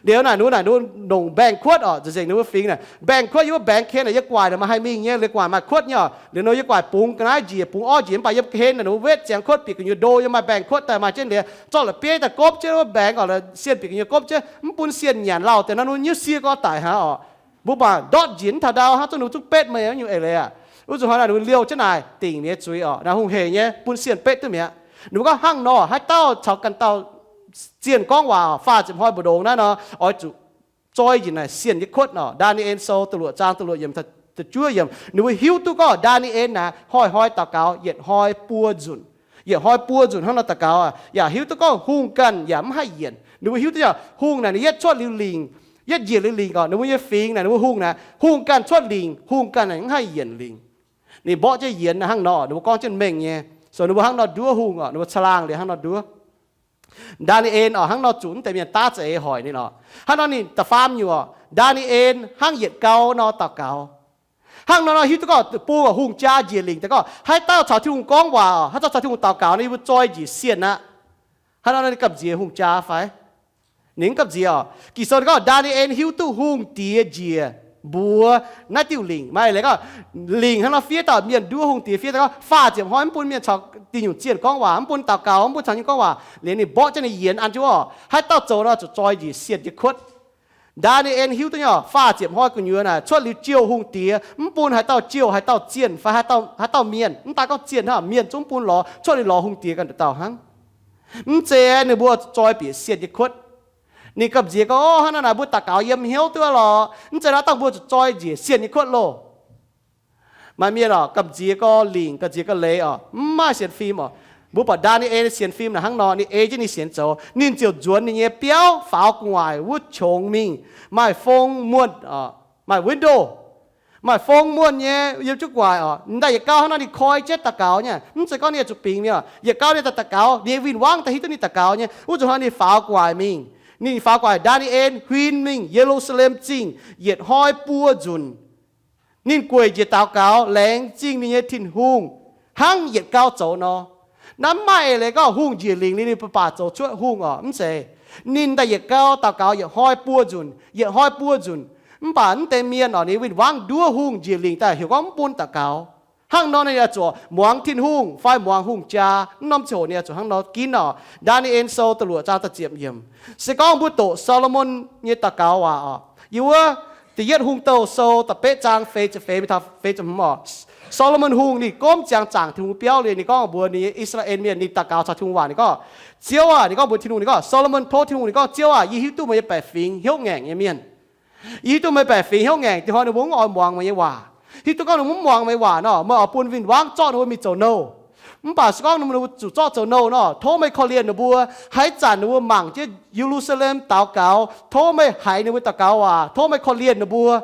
Liuz naaic ninh mbuo, naaic ninh mbuo longc mbaengx-kuotv orqc, nzengc ninh mbuo fingx naaic mbaengx-kuotv yiem wuov mbaengx-ken naaic yiem gu'nguaaic naaic maaih haih mingh nyei, liuz gu'nguaaic maaih kuotv nyei orqc. Liuz nor yiem gu'nguaaic bungx ga'naaiv njiec, bungx orv njiec mv baac yiem ken naaic ninh mbuo wetv ziangx kuotv bieqc gu'nyuoz ndo yiem maaih mbaengx-kuotv daaih maaih jienv liuz zorqv la'bieiv daaih gopv jienv wuov mbaengx orqc, laaix sienh bieqc gu'nyuoz gopv jienv, mv bun sienh nyanc lauh deix nor, ninh mbuo nyiuv sie gorx daic hnangv orqc. Mbuo baac ndortv njiec mv taux ndau hnangv, zungv ninh mbuo zungv betv meih nyungc eix leiz aqv. Wuov zanc hnoi naaic ninh mbuo liouh jienv naaic dingc ninh nyei zuiz orqc, naaic hungh heic nyei bun sienh betv duqv mi'aqv. Ninh mbuo gorngv hnangv nor, haaix dauh caux ganh dauh zienh gorngv waac faah ziepc hnoi mbu'ndongx naaiv nor, oix zuqc zoih njiec naaic sienh nyei kuotv orqc. Ndaa^ni^en Sou da'luoqc zaang da'luoqc yiemc, da'juov yiemc, ninh mbuo hiuv duqv gorngv Ndaa^ni^en naaic hnoi-hnoi daux gaux yietc hnoi buo nzunc. Yietc hnoi buo nzunc hnangv nor daux gaux aqv, yaac hiuv duqv gorngv hungh ganh yaac mv haih yienc. Ninh mbuo hiuv duqv yaac hungh naaic ninh yietv cuotv liuz lingc, yietv njiec liuz lingc orqc, ninh mbuo nyei fingx naaic, ninh mbuo hungh naaic, hungh ganh cuotv lingc, hungh ganh naaic mv haih yienc lingc. Ninh mborqv jienv yienx hnangv nor, ninh mbuo gorngv jienv mengh nyei. So ninh mbuo hnangv nor nduov hungh orqc, ninh mbuo caangh laangh liuz hnangv nor nduov. Ndaa^ni^en orqc, hnangv nor zuqc mv deix mienh daav za'eix hoic ninh orqc. Hnangv nor ninh da'faam nyungc orqc, Ndaa^ni^en hnangv yietc gau nor daux gaux. Hnangv nor nor hiuv duqv gorngv deic-bung orqc, hungh jaa njiec lingc daaih gorngv, haaix dauh caux Tin-Hungh gorngv waac orqc, haaix dauh caux Tin-Hungh daux gaux nor, yie mbuo zoih njiec sienh aqv. Hnangv nor ninh gamh nziex hungh jaa fai? Ninh mv gamh nziex orqc. Ging-Sou ninh gorngv Ndaa^ni^en hiuv duqv hungh diex njiec mbuox naaiv diuh lingc. Maaih leiz gorngv lingc hnangv nor fiev dauh mienh nduov hungh diex fiev daaih gorngv faah ziepc hnoi mv bun mienh caux diuh nyungc zienh gorngv waac, mv bun daux gaux, mv bun caux nyungc gorngv waac. Liuz ninh mborqv jienv ninh yienx an jienv orqc, haaix dauh zoux nor zuqc zoih njiec sienh nyei kuotv. Ndaa^ni^en hiuv duqv nyei orqc, faah ziepc hnoi gu'nyuoz naaic cuotv liuz jouh hungh diex, mv bun haaix dauh jouh haaix dauh zienh fai haaix dauh mienh. Mv daaih gorngv zienh hnangv, mienh zungv mv bun lorz, cuotv liuz lorz hungh diex ganh dauh dauh hnangv. Mv zeiz ninh mbuo zuqc zoih bieqc sienh nyei kuotv. Ninh gamh nziex gorngv, ov, hnangv naaic naaic mbuo daux gaux yiem hnyouv duqv lorz, mv zeiz naaiv dangh mbuo zuqc zoih njiec sienh nyei kuotv loh. Maaih mienh orqc, gamh nziex gorngv lingc, gamh nziex gorngv leiz orqc, mv maaih sienx fim orqc. Mbuo buatc Ndaa^ni^en sienx fim naaic hnangv nor, ninh ei jienv ninh sienx zoux. Ninh ziouc nzuonx ninh nyei biauv faaux gu'nguaaic wuov qongx mingh, maaih fong muonh orqc, maaih window, maaih fong muonh nyei yiem jienv gu'nguaaic orqc. Daaih yietc gau hnangv nor ninh koi jienv daux gaux nyei. Mv zeiz gorngv ninh zuqc bingx mingh orqc. Yietc gau ninh daaih daux gaux, ninh nyei win-wangv daaih hiuv duqv ninh daux gaux nyei. Wuov zanc hnoi ninh faaux gu'nguaaic mingh. Ninh faaux gu'nguaaic, Ndaa^ni^en huin mingh Ye^lu^saa^lem Zingh yietc hnoi buo nzunc. Ninh gueic njiec daux gaux, laengz zingh ninh nyei Tin-Hungh hnangv yietc gau zoux nor. Naaiv mv maaih eix leiz gorngv hungh njiec lingc liuz ninh baac zoux cuotv hungh orqc, mv zeiz. Ninh daaih yietc gau daux gaux yietc hnoi buo nzunc, yietc hnoi buo nzunc. Mv baac mv deix mienh orqc, ninh win-wangv nduov hungh njiec lingc daaih heuc gorngv mv bun daux gaux. Hnangv nor ninh oix zuqc muangx Tin-Hungh fai muangx hungh jaa. Mv norm ziangh hoc ninh oix zuqc hnangv nor ginv orqc. Ndaa^ni^en Sou da'luoqc zaang da'ziepc yiemc. Se gorngv mbuo doqc Saa^lo^morn nyei daux gaux waac orqc, yiem wuov Da'yietv Hungh Douh Sou da'betv zaang feix ziepc feix mingh taux feix ziepc hmz orqc, Saa^lo^morn Hungh ninh gomv ziangx zaangc Tin-Hungh biauv liuz ninh gorngv mbuox ninh nyei I^saa^laa^en Mienh, ninh daux gaux caux Tin-Hungh waac, ninh gorngv, Ziouv aac, ninh gorngv mbuox Tin-Hungh, ninh gorngv, Saa^lo^morn tov Tin-Hungh, ninh gorngv, Ziouv aac, yie hiuv duqv meih nyei baeqc fingx hnyouv ngaengc nyei mienh. Yie hiuv duqv meih baeqc fingx hnyouv ngaengc, dinh hnoi ninh mbuo mv oix muangx meih nyei waac. Hiuv duqv gorngv ninh mbuo mv muangx meih nyei waac nor, meih oix bun win-wangv zorqv ninh mbuo mingh zoux nouh. Mv baac se gorngv ninh mbuo zuqc zorqv zoux nouh nor, tov meih korv-lienh ninh mbuo. Haaix zanc ninh mbuo mangc jienv Ye^lu^saa^lem daux gaux, tov meih haiz ninh mbuo daux gaux waac, tov meih korv-lienh ninh mbuo.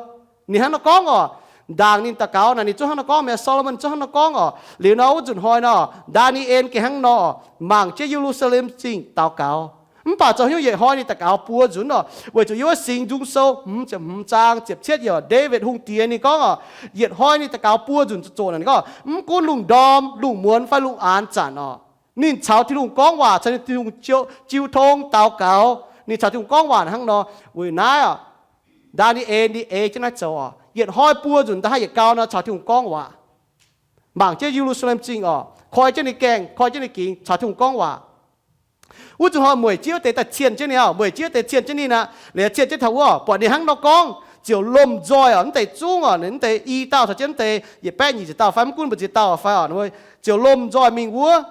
Ninh hnangv nor gorngv orqc. Ndaangc ninh daux gaux naaic ninh zungv hnangv nor gorngv mi'aqv, Saa^lo^morn zungv hnangv nor gorngv orqc. Liuz nor wuov nzunc hnoi nor, Ndaa^ni^en gengh hnangv nor mangc jienv Ye^lu^saa^lem Zingh daux gaux. Mv baac zoux haaix nyungc yietc hnoi ninh daux gaux buo nzunc oc. Weic zuqc yiem wuov Singx Nzung Sou hmz ziepc hmz zaang ziepc cietv yiemc, Ndaawitv Hungh Diex ninh gorngv oc, yietc hnoi ninh daux gaux buo nzunc zoqc zoqc naaic ninh gorngv, mv gunv lungh ndorm, lungh muonz fai lungh aanx zanc oc, ninh caux Tin-Hungh gorngv waac, caux ninh Tin-Hungh jiu, jiu tong daux gaux. Ninh caux Tin-Hungh gorngv waac hnangv nor. Weic naaiv oc, Ndaa^ni^en ninh ei jienv naaiv zoux oc. Yietc hnoi buo nzunc da'haav yietc gau nor caux Tin-Hungh gorngv waac. Mangc jienv Ye^lu^saa^lem Zingh oc, koi jienv ninh gaengh, koi jienv ninh gingx, caux Tin-Hungh gorngv waac. Wuov zanc hnoi mueic jieqv deix daaih cien jienv ninh oc, mueic jieqv deix cien jienv ninh aqv, liuz cien jienv taux wuov oc, buatc ninh hnangv nor gorngv, ziouc lomh nzoih oc, mv deix zungv oc, mv deix i dauh caux jienv mv deix yietc baeqv nyic ziepc dauh fai mv gunv mbu'ziex dauh fai oc, ziouc lomh nzoih mingh wuov,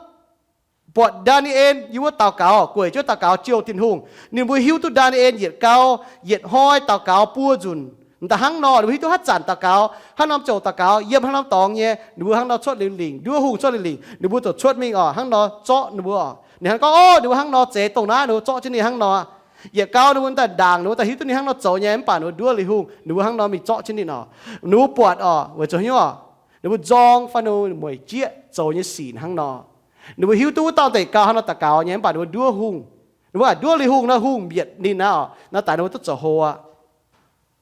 buatc Ndaa^ni^en yiem wuov daux gaux, gueic jienv daux gaux jouh Tin-Hungh. Ninh mbuo hiuv duqv Ndaa^ni^en yietc gau, yietc hnoi daux gaux buo nzunc. Da'hnangv nor ninh mbuo hiuv duqv haaix zanc daux gaux, haaix norm ziouc daux gaux, yiem haaix norm dorngx nyei, ninh mbuo hnangv nor cuotv liuz lingc, nduov hungh cuotv liuz lingc, ninh mbuo ziouc cuotv mingh oc, hnangv nor zorqv ninh mbuo oc. Ninh hnangv gorngv, Ov, ninh mbuo hnangv nor zeix dongh naaiv, ninh mbuo zorqv jienv ninh hnangv nor. Yietc gau ninh mbuo daaih ndaangc, ninh mbuo daaih hiuv duqv ninh hnangv nor zoux nyei, mv baac ninh mbuo nduov liuz hungh, ninh mbuo hnangv nor mingh zorqv jienv ninh oc. Ninh mbuo buatc oc, weic zuqc haaix nyungc oc, ninh mbuo nzorng fai ninh mbuo mueic jieqv zoux nyei sic hnangv nor. Ninh mbuo hiuv duqv wuov dauh deix gau haaix nor daux gaux nyei, mv baac ninh mbuo nduov hungh. Ninh mbuo ganh nduov liuz hungh nor, hungh mbietc ninh aqv oc, naaiv daaih ninh mbuo duqv zoux hlo aqv.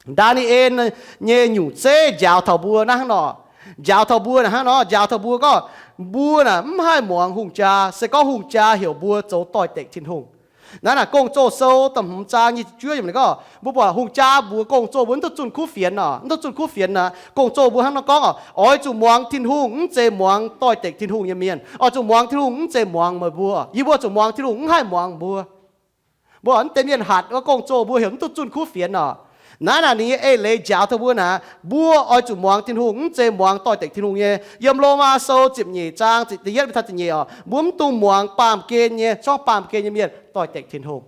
Ndaa^ni^en nyei nyungc zeiv njaaux taux mbuo naaiv hnangv nor. Njaaux taux mbuo naaic hnangv nor, njaaux taux mbuo gorngv, mbuo naaic mv haih muangx hungh jaa, se gorngv hungh jaa heuc mbuo zoux doix-dekc Tin-Hungh. Naaiv naaic Gong-Zoh Sou da'hmz zaang nyic ziepc juov yiemc ninh gorngv, mbuo buatc hungh jaa mbuox gong-zoh mbuo mv duqv zunh kuv fienx oc, mv duqv zunh kuv fienx naaic, gong-zoh mbuo hnangv nor gorngv oc, oix zuqc muangx Tin-Hungh, mv zeiz muangx doix-dekc Tin-Hungh nyei mienh. Oix zuqc muangx Tin-Hungh, mv zeiz muangx meih mbuo. Yie mbuo zuqc muangx Tin-Hungh, mv haih muangx mbuo. Mbuo mv deix mienh hatc wuov gong-zoh mbuo heuc mv duqv zunh kuv fienx oc. Naaiv naaic ninh nyei eix leiz njaaux taux mbuo naaic, mbuo oix zuqc muangx Tin-Hungh, mv zeiz muangx doix-dekc Tin-Hungh nyei. Yiem Lomaa Sou ziepc nyeic zaang da'yietv mingh taux da'nyeic oc, mbuo mv dungx muangx baamh gen nyei, zorqv baamh gen nyei mienh doix-dekc Tin-Hungh.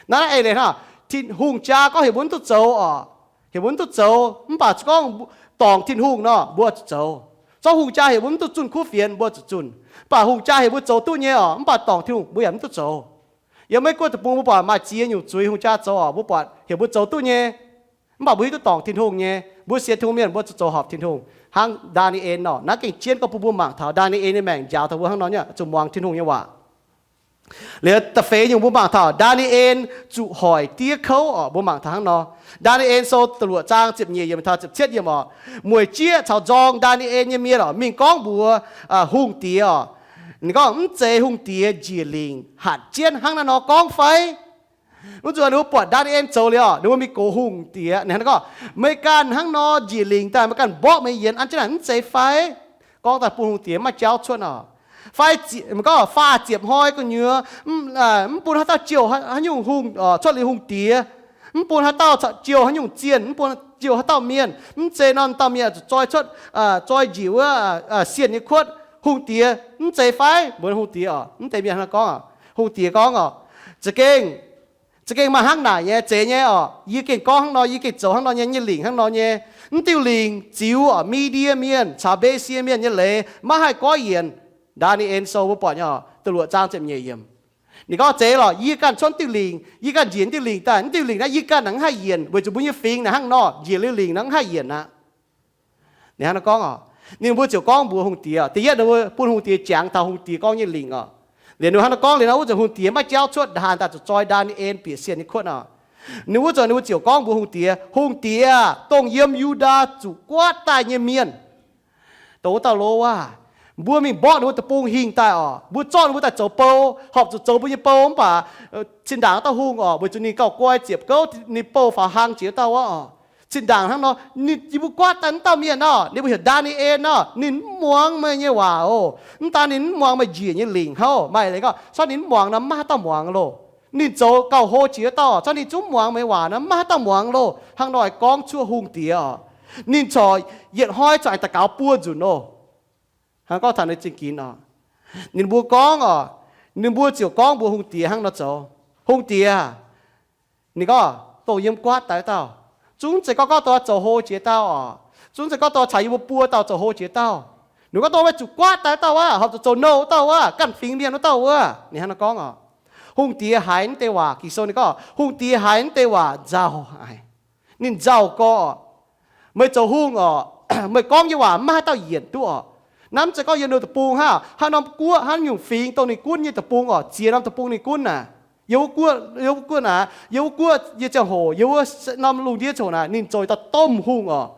Naaiv eix leiz hnangv, Tin-Hungh jaa gorngv heuc mbuo mv duqv zoux oc, heuc mbuo mv duqv zoux, mv baac gorngv dorngc Tin-Hungh nor, mbuo zuqc zoux. Zorqv hungh jaa heuc mbuo mv duqv zunh kuv fienx, mbuo zuqc zunh. Mv baac hungh jaa heuc mbuo zoux duqv nyei oc, mv baac dorngc Tin-Hungh, mbuo yaac mv duqv zoux. Yiem Meiv Guoqv deic-bung mbuo buatc maaih ziex nyungc zuiz hungh jaa zoux oc, mbuo buatc heuc mbuo zoux duqv nyei, mv baac mbuo hiuv duqv dorngc Tin-Hungh nyei, mbuo sienx Tin-Hungh mienh mbuo zuqc zoux horpc Tin-Hungh. Hnangv Ndaa^ni^en oc, naaiv gengh jienv gorngv bun mbuo mangc taux Ndaa^ni^en nyei maengc njaaux taux mbuo hnangv nor nyei, zuqc muangx Tin-Hungh nyei waac. Liuz da'feix nyungc mbuo mangc taux Ndaa^ni^en zuqc hoic diev kouv oc, mbuo mangc taux hnangv nor. Ndaa^ni^en Sou da'luoqc zaang ziepc nyeic yiemc taux ziepc cietv yiemc oc, mueic jieqv caux nzorng Ndaa^ni^en nyei mienh oc mingh gorngv mbuox hungh diex oc, ninh gorngv, mv zeiz hungh diex njiec lingc hatc jienv hnangv naaiv nor gorngv fai? Wuov zanc ninh mbuo buatc Ndaa^ni^en zoux liuz oc, ninh mbuo mingh gox hungh diex, ninh hnangv gorngv, meih ganh hnangv nor njiec lingc daaih, meih ganh mborqv meih yienx an jienv naaic mv zeiz fai? Gorngv daaih bun hungh diex maiv jauv cuotv oc. Fai gorngv faah ziepc hnoi gu'nyuoz mv bun haaix dauh jouh haaix nyungc hungh, cuotv liuz hungh diex, mv bun haaix dauh jouh haaix nyungc zienh, mv bun jouh haaix dauh mienh, mv zeiz nor dauh mienh zuqc zoi cuotv, zoi njiec wuov sienh nyei kuotv. Hungh diex mv zeiz fai? Mbuox hungh diex oc, mv deix mienh hnangv gorngv oc, hungh diex gorngv oc, za'gengh, za'gengh maaih hnangv naaic nyei, zeiz nyei oc. Yie gengh gorngv hnangv nor, yie gengh zoux hnangv nor nyei, nyei lingc hnangv nor nyei. Mv diuh lingc ziux oc, Mi^ndie Mienh caux Mbe^sie Mienh nyei leiz maiv haih goiv yienc. Ndaa^ni^en Sou mbuo buatc nyei oc, da'luoqc zaang ziepc nyeic yiemc. Ninh gorngv, zeiz lorqc, yie ganh cuotv diuh lingc, yie ganh njiec diuh lingc daaih, mv diuh lingc naaiv yie ganh mv haih yienc, weic zuqc mbuo nyei fingx naaic hnangv nor, njiec liuz lingc naaiv mv haih yienc aqv. Ninh hnangv nor gorngv oc. Ninh mbuo ziouc gorngv mbuox hungh diex, da'yietv ninh mbuo bun hungh diex jangx taux hungh diex gorngv nyei lingc oc. Liuz ninh hnangv nor gorngv liuz nor, wuov zanc hungh diex maiv jauv cuotv, ndaaih daaih zuqc zoi Ndaa^ni^en bieqc sienh nyei kuotv oc. Ninh wuov zanc ninh mbuo ziouc gorngv mbuox hungh diex, hungh diex aah, dongh yiem Yu^ndaa zuqc guaatv daaih nyei mienh, dongh wuov dauh lo aav, mbuo mingh mborqv ninh mbuo deic-bung hingh daaih oc. Mbuo zorqv ninh mbuo daaih zoux bou, horpc zuqc zoux mbuo nyei bou, mv baac zinh ndaangc wuov dauh hungh oc, weic zuqc ninh gauh guai ziepc gouv, ninh bou faaux hlang jiex wuov dauh aav oc. Zinh ndaangc hnangv nor, ninh, yie mbuo guaatv daaih wuov dauh mienh nor, ninh mbuo heuc Ndaa^ni^en nor, ninh mv muangx meih nyei waac oc. Mv daan ninh mv muangx meih njiec nyei lingc hnangv, maaih leiz gorngv, corc ninh mv muangx nor, mv maaih haaix dauh muangx loh. Ninh zoux gauh hlo jiex wuov dauh, corc ninh zungv mv muangx meih waac nor, mv maaih haaix dauh muangx loh. Hnangv nor gorngv cuoqv hungh diex oc. Ninh corc yietc hnoi corc aengx daux gaux buo nzunc oc. Hnangv gorngv taux ninh zingh ginx oc. Ninh mbuo gorngv oc, ninh mbuo ziouc gorngv mbuox hungh diex hnangv nor zoux. Hungh diex, ninh gorngv, dongh yiem guaatv daaih wuov dauh, zungv zeiz gorngv gorngv dongh zoux hlo jiex dauh oc. Zungv zeiz gorngv dongh caux yie mbuo buo dauh zoux hlo jiex dauh. Ninh gorngv dongh meih zuqc guaatv daaih wuov dauh aav, horpc zuqc zoux nouh wuov dauh aav, ganh fingx mienh wuov dauh aav. Ninh hnangv nor gorngv oc. Hungh diex haiz naaiv deix waac, Ging-Sou ninh gorngv hungh diex haiz naaiv deix waac nzauh haic. Ninh nzauh gorx, meih zoux hungh oc, meih gorngv nyei waac maiv maaih haaix dauh yienc duqv oc. Naaiv mv zeiz gorngv yiem ninh deic-bung hnangv, haaix norm guoqv, haaix nyungc fingx dongh ninh gunv nyei deic-bung oc, ziex norm deic-bung ninh gunv naaic, Yiem wuov guoqv, yiem wuov guoqv naaic, yiem wuov guoqv nyei ziangh hoc, yiem wuov norm lungh ndiev ziangh hoc naaic, ninh zoux dauh domh hungh oc.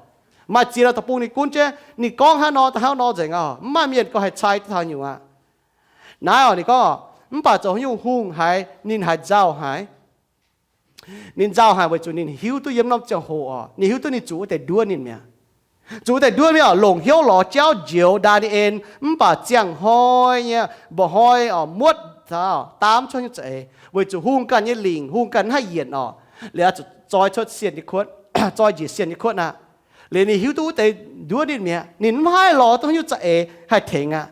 Maaih ziex norm deic-bung ninh gunv jienv, ninh gorngv hnangv nor, hnangv nor nzengc oc. Mv maaih mienh gauh haih cai duqv taux nyungc aqv. Naaiv oc, ninh gorngv, mv baac zoux haaix nyungc hungh haiz ninh haiz nzauh haic. Ninh nzauh haic weic zuqc ninh hiuv duqv yiem norm ziangh hoc oc, ninh hiuv duqv ninh zuqc wuov deix nduov ninh mi'aqv. Zuqc wuov deix nduov mingh oc, longc hnyouv lorz jauv njoux Ndaa^ni^en, mv baac ziangh hnoi nyei mba'hnoi oc, muotv daamv cuotv nyei za'eix, weic zuqc hungh ganh nyei lingc, hungh ganh mv haih yienc oc, liuz zuqc zoi cuotv sienh nyei kuotv, zoi njiec sienh nyei kuotv aqv. Liuz ninh hiuv duqv wuov deix nduov ninh mi'aqv, ninh mv haih lorz duqv haaix nyungc za'eix haih tengx aqv.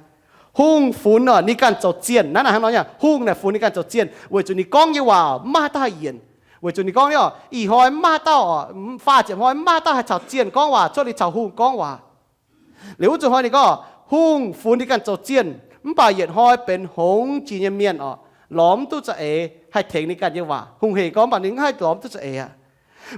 Hungh funx oc ninh ganh zoux zienh. Naaiv naaic hnangv nor nyei, hungh naaic funx ninh ganh zoux zienh weic zuqc ninh gorngv nyei waac mv maaih haaix dauh haih yienc. Weic zuqc ninh gorngv nyei oc, ih hnoi mv maaih haaix dauh oc, faah ziepc hnoi mv maaih haaix dauh haih caux zienh gorngv waac cuotv liuz caux hungh gorngv waac. Liuz wuov zuqc hnoi ninh gorngv hungh funx ninh ganh zoux zienh, mv baac yietc hnoi benx hngongx jiex nyei mienh oc, lorz mv duqv za'eix haih tengx ninh ganh nyei waac. Hungh hec gorngv mv baac ninh mv haih lorz mv duqv za'eix aqv.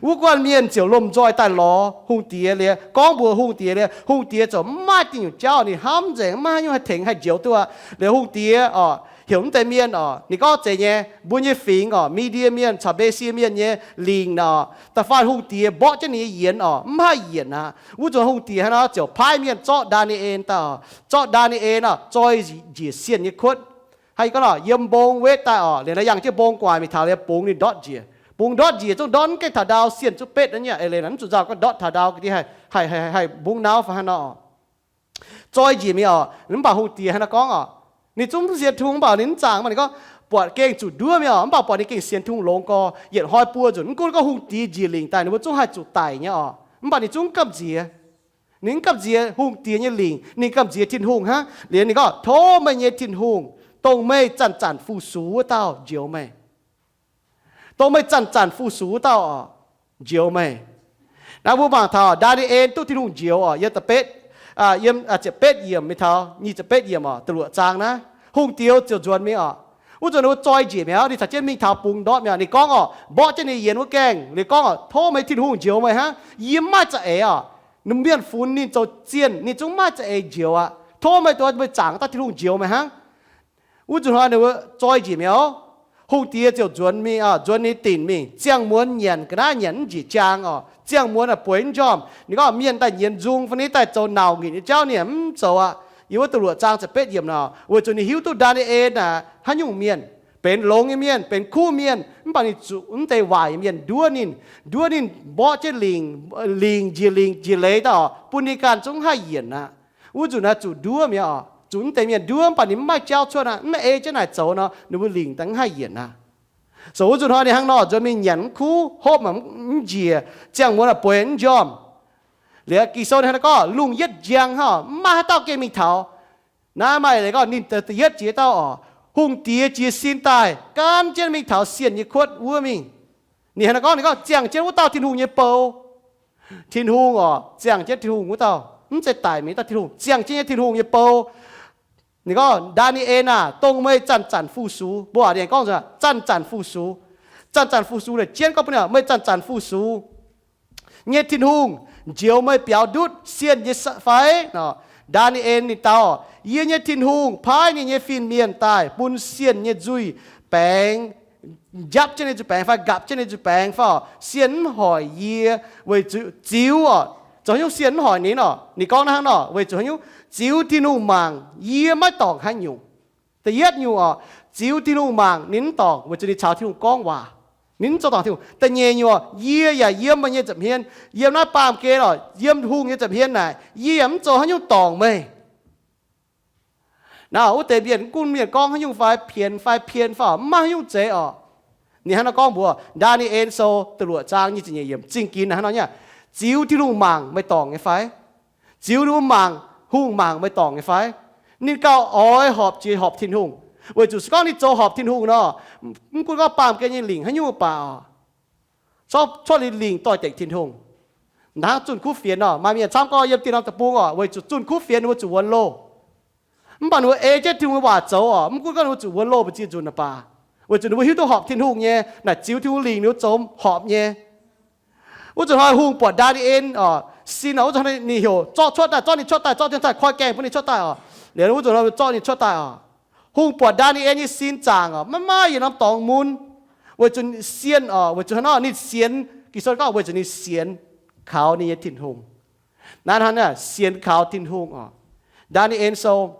Wuov guanh mienh ziouc lomh nzoih daaih lorz hungh diex liuz, gorngv mbuox hungh diex liuz, hungh diex ziouc mv maaih dingc nyungc jauv, ninh hnamv nzengc mv maaih haaix nyungc haih tengx haih njoux duqv aqv. Liuz hungh diex oc, heuc mv deix mienh oc, ninh gorngv zeiz nyei, mbuo nyei fingx oc, Media mienh caux Mbeqc^sie mienh nyei lingc oc, da'faanh hungh diex mborqv jienv ninh nyei yienx oc, mv haih yienc aqv. Wuov zuqc hungh diex hnangv nor ziouc paaiv mienh zorqv Ndaa^ni^en daaih oc, zorqv Ndaa^ni^en oc zoi njiec sienh nyei kuotv. Haaix gorngv oc, yiem mbong wetv daaih oc, liuz naaiv yangh jienv mbong guaax mingh taux liuz bungx ninh ndortv njiec. Bungx ndortv njiec zungv ndortv mv gaengh taux ndau sienh zuqv betv nor nyei, eix leiz naaic mv zuqc nzauh gorngv ndortv taux ndau, ga'ndiev haih, haih, haih mbungx nauv fai hnangv nor oc. Zoi njiec mingh oc, mv baac hungh diex hnangv nor gorngv oc, ninh zungv mv sienx Tin-Hungh mv baac ninh mv zaangc, mv baac ninh gorngv buatc gengh zuqc nduov mingh oc, mv baac buatc ninh gengh sienx Tin-Hungh longx gorx, yietc hnoi buo nzunc mv gunv gorngv hungh diex njiec lingc daaih ninh mbuo zungv haih zuqc daic nyei oc, mv baac ninh zungv gamh nziex. Ninh mv gamh nziex hungh diex nyei lingc, ninh gamh nziex Tin-Hungh hnangv. Liuz ninh gorngv, tov meih nyei Tin-Hungh, dongh meih zanc-zanc fu-sux wuov dauh njoux meih. Dongh meih zanc-zanc fu-sux wuov dauh oc, njoux meih. Naaiv mbuo mangc taux Ndaa^ni^en duqv Tin-Hungh njoux oc, yiem da'betv, yiem ziepc betv yiemc mingh taux nyic ziepc betv yiemc oc, da'luoqc zaang naaiv, hungh diex ziouc nzuonx mingh oc. Wuov nzunc ninh mbuo zoi njiec mi'aqv, ninh caux jienv mingh taux bungx ndortv mi'aqv, ninh gorngv oc, mborqv jienv ninh yienx wuov gaengh, ninh gorngv oc, tov meih Tin-Hungh njoux meih hnangv, yie mv maaih za'eix oc. Ninh mienh funx ninh zoux zienh, ninh zungv mv maaih za'eix njoux aqv. Tov meih, tov meih zaangc dauh Tin-Hungh njoux meih hnangv. Wuov nzunc hnoi ninh mbuo zoi njiec mi'aqv. Hungh diex ziouc nzuonx mingh, nzuonx ninh dinc mingh. Ziangh muonz nyanc ga'naaiv nyanc mv njiec jaang oc. Ziangh muonz naaic bueix mv njormh. Ninh gorngv mienh daaih nyienz nzung fai ninh daaih zoux nauc nyitc nyei jauv ninh mv zoux aqv. Yiem wuov da'luoqc zaang ziepc betv yiemc nor, weic zuqc ninh hiuv duqv Ndaa^ni^en naaic haaix nyungc mienh, benx longx nyei mienh, benx kuv mienh, mv baac ninh zuqc mv deix waaic nyei mienh nduov ninh, nduov ninh mborqv jienv lingc, lingc njiec lingc njiec leiz daaih oc, bun ninh ganh zungv mv haih yienc aqv. Wuov nzunc naaiv zuqc nduov mi'aqv oc. Zuqc mv deix mienh nduov, mv baac ninh mv maaih jauv cuotv aqv. Mv ei jienv naaic zoux nor, ninh mbuo lingc daaih mv haih yienc aqv. So wuov nzunc hnoi ninh hnangv nor nzuonx mingh nyanc mv kuv, hopv mv njiec, ziangh muonz bueix mv njormh. Liuz Ging-Sou ninh hnangv naaiv gorngv, lungh yietv njang hnangv, mv maaih haaix dauh gengh mingh taux. Naaiv maaih leiz gorngv ninh da'yietv jiex dauh oc, hungh diex jiez sin daaih, gan jienv mingh taux sienh nyei kuotv wuov mingh. Ninh hnangv naaiv gorngv, ninh gorngv ziangh jienv wuov dauh Tin-Hungh nyei bou. Tin-Hungh oc, ziangh jienv Tin-Hungh wuov dauh, mv zeiz daic mingh dauh Tin-Hungh, ziangh jienv nyei Tin-Hungh nyei bou. Ninh gorngv, Ndaa^ni^en aah, dongh meih zanc-zanc fu-sux. Mbuo aac ninh gorngv zanc-zanc fu-sux. Zanc-zanc fu-sux naaic jienv gorngv bun ninh, meih zanc-zanc fu-sux nyei Tin-Hungh njoux meih biaux ndutv sienh nyei fai? Ndaa^ni^en ninh dau, yie nyei Tin-Hungh paaiv ninh nyei fin-mienh daaih bun sienh nyei nzuih baengx, njapv jienv ninh nzuih baengx fai nqapc jienv ninh nzuih baengx fai oc, sienh mv hoic yie, weic zuqc ziux oc, zoux haaix nyungc sienh mv hoic ninh oc. Ninh gorngv naaiv hnangv nor, weic zuqc haaix nyungc? Ziux Tin-Hungh mangc yie maiv dorngc haaix nyungc. Da'yietv nyungc oc, ziux Tin-Hungh mangc ninh mv dorngc, weic zuqc ninh caux Tin-Hungh gorngv waac. Ninh mv zoux dorngc Tin-Hungh. Da'nyeic nyungc oc, yie yaac yiem meih nyei nza'hmien, yiem naaiv baamh gen oc, yiem hungh nyei nza'hmien naaic, yie yaac mv zoux haaix nyungc dorngc meih. Naaiv wuov deix mienh, mv gunv mienh gorngv haaix nyungc fai, pienx fai pien fai oc, mv maaih haaix nyungc zeiz oc. Ninh hnangv naaiv gorngv mbuox Ndaa^ni^en Sou da'luoqc zaang nyic ziepc nyeic yiemc, zingh ginx hnangv nor nyei, ziux Tin-Hungh mangc meih dorngc nyei fai? Ziux ninh mbuo mangc, hungh mangc meih dorngc nyei fai? Ninh gauh oix horpc jiex horpc Tin-Hungh, weic zuqc se gorngv ninh zoux horpc Tin-Hungh nor, mv gunv gorngv baamh gen nyei lingc haaix nyungc baac oc, corc, corc lingc doix-dekc Tin-Hungh. Hnangv zunh kuv fienx nor, maaih mienh camv gorngv yiem dieh norm deic-bung oc, weic zuqc zunh kuv fienx ninh mbuo zuqc wuonx loh. Mv baac ninh mbuo ei jienv Tin-Hungh nyei waac zoux oc, mv gunv gorngv ninh mbuo zuqc wuonx loh mbu'ziex nzunc baac, weic zuqc ninh mbuo hiuv duqv horpc Tin-Hungh nyei, naaic ziux Tin-Hungh lingc ninh mbuo zoux horpc nyei. Wuov zanc hnoi hungh buatc Ndaa^ni^en oc, sin oc, wuov zanc hnoi ninh heuc zorqv cuotv daaih, zorqv ninh cuotv daaih, zorqv jienv daaih koi gaengh bun ninh cuotv daaih oc. Liuz wuov zanc hnoi zorqv ninh cuotv daaih oc. Hungh buatc Ndaa^ni^en nyei sin zaangc oc, maiv maaih yietc norm dorngx mun. Weic zuqc sienh oc, weic zuqc hnangv nor ninh sienx, Ging-Sou gorngv weic zuqc ninh sienx kaux ninh nyei Tin-Hungh. Naaiv hnangv sienx kaux Tin-Hungh oc. Ndaa^ni^en Sou,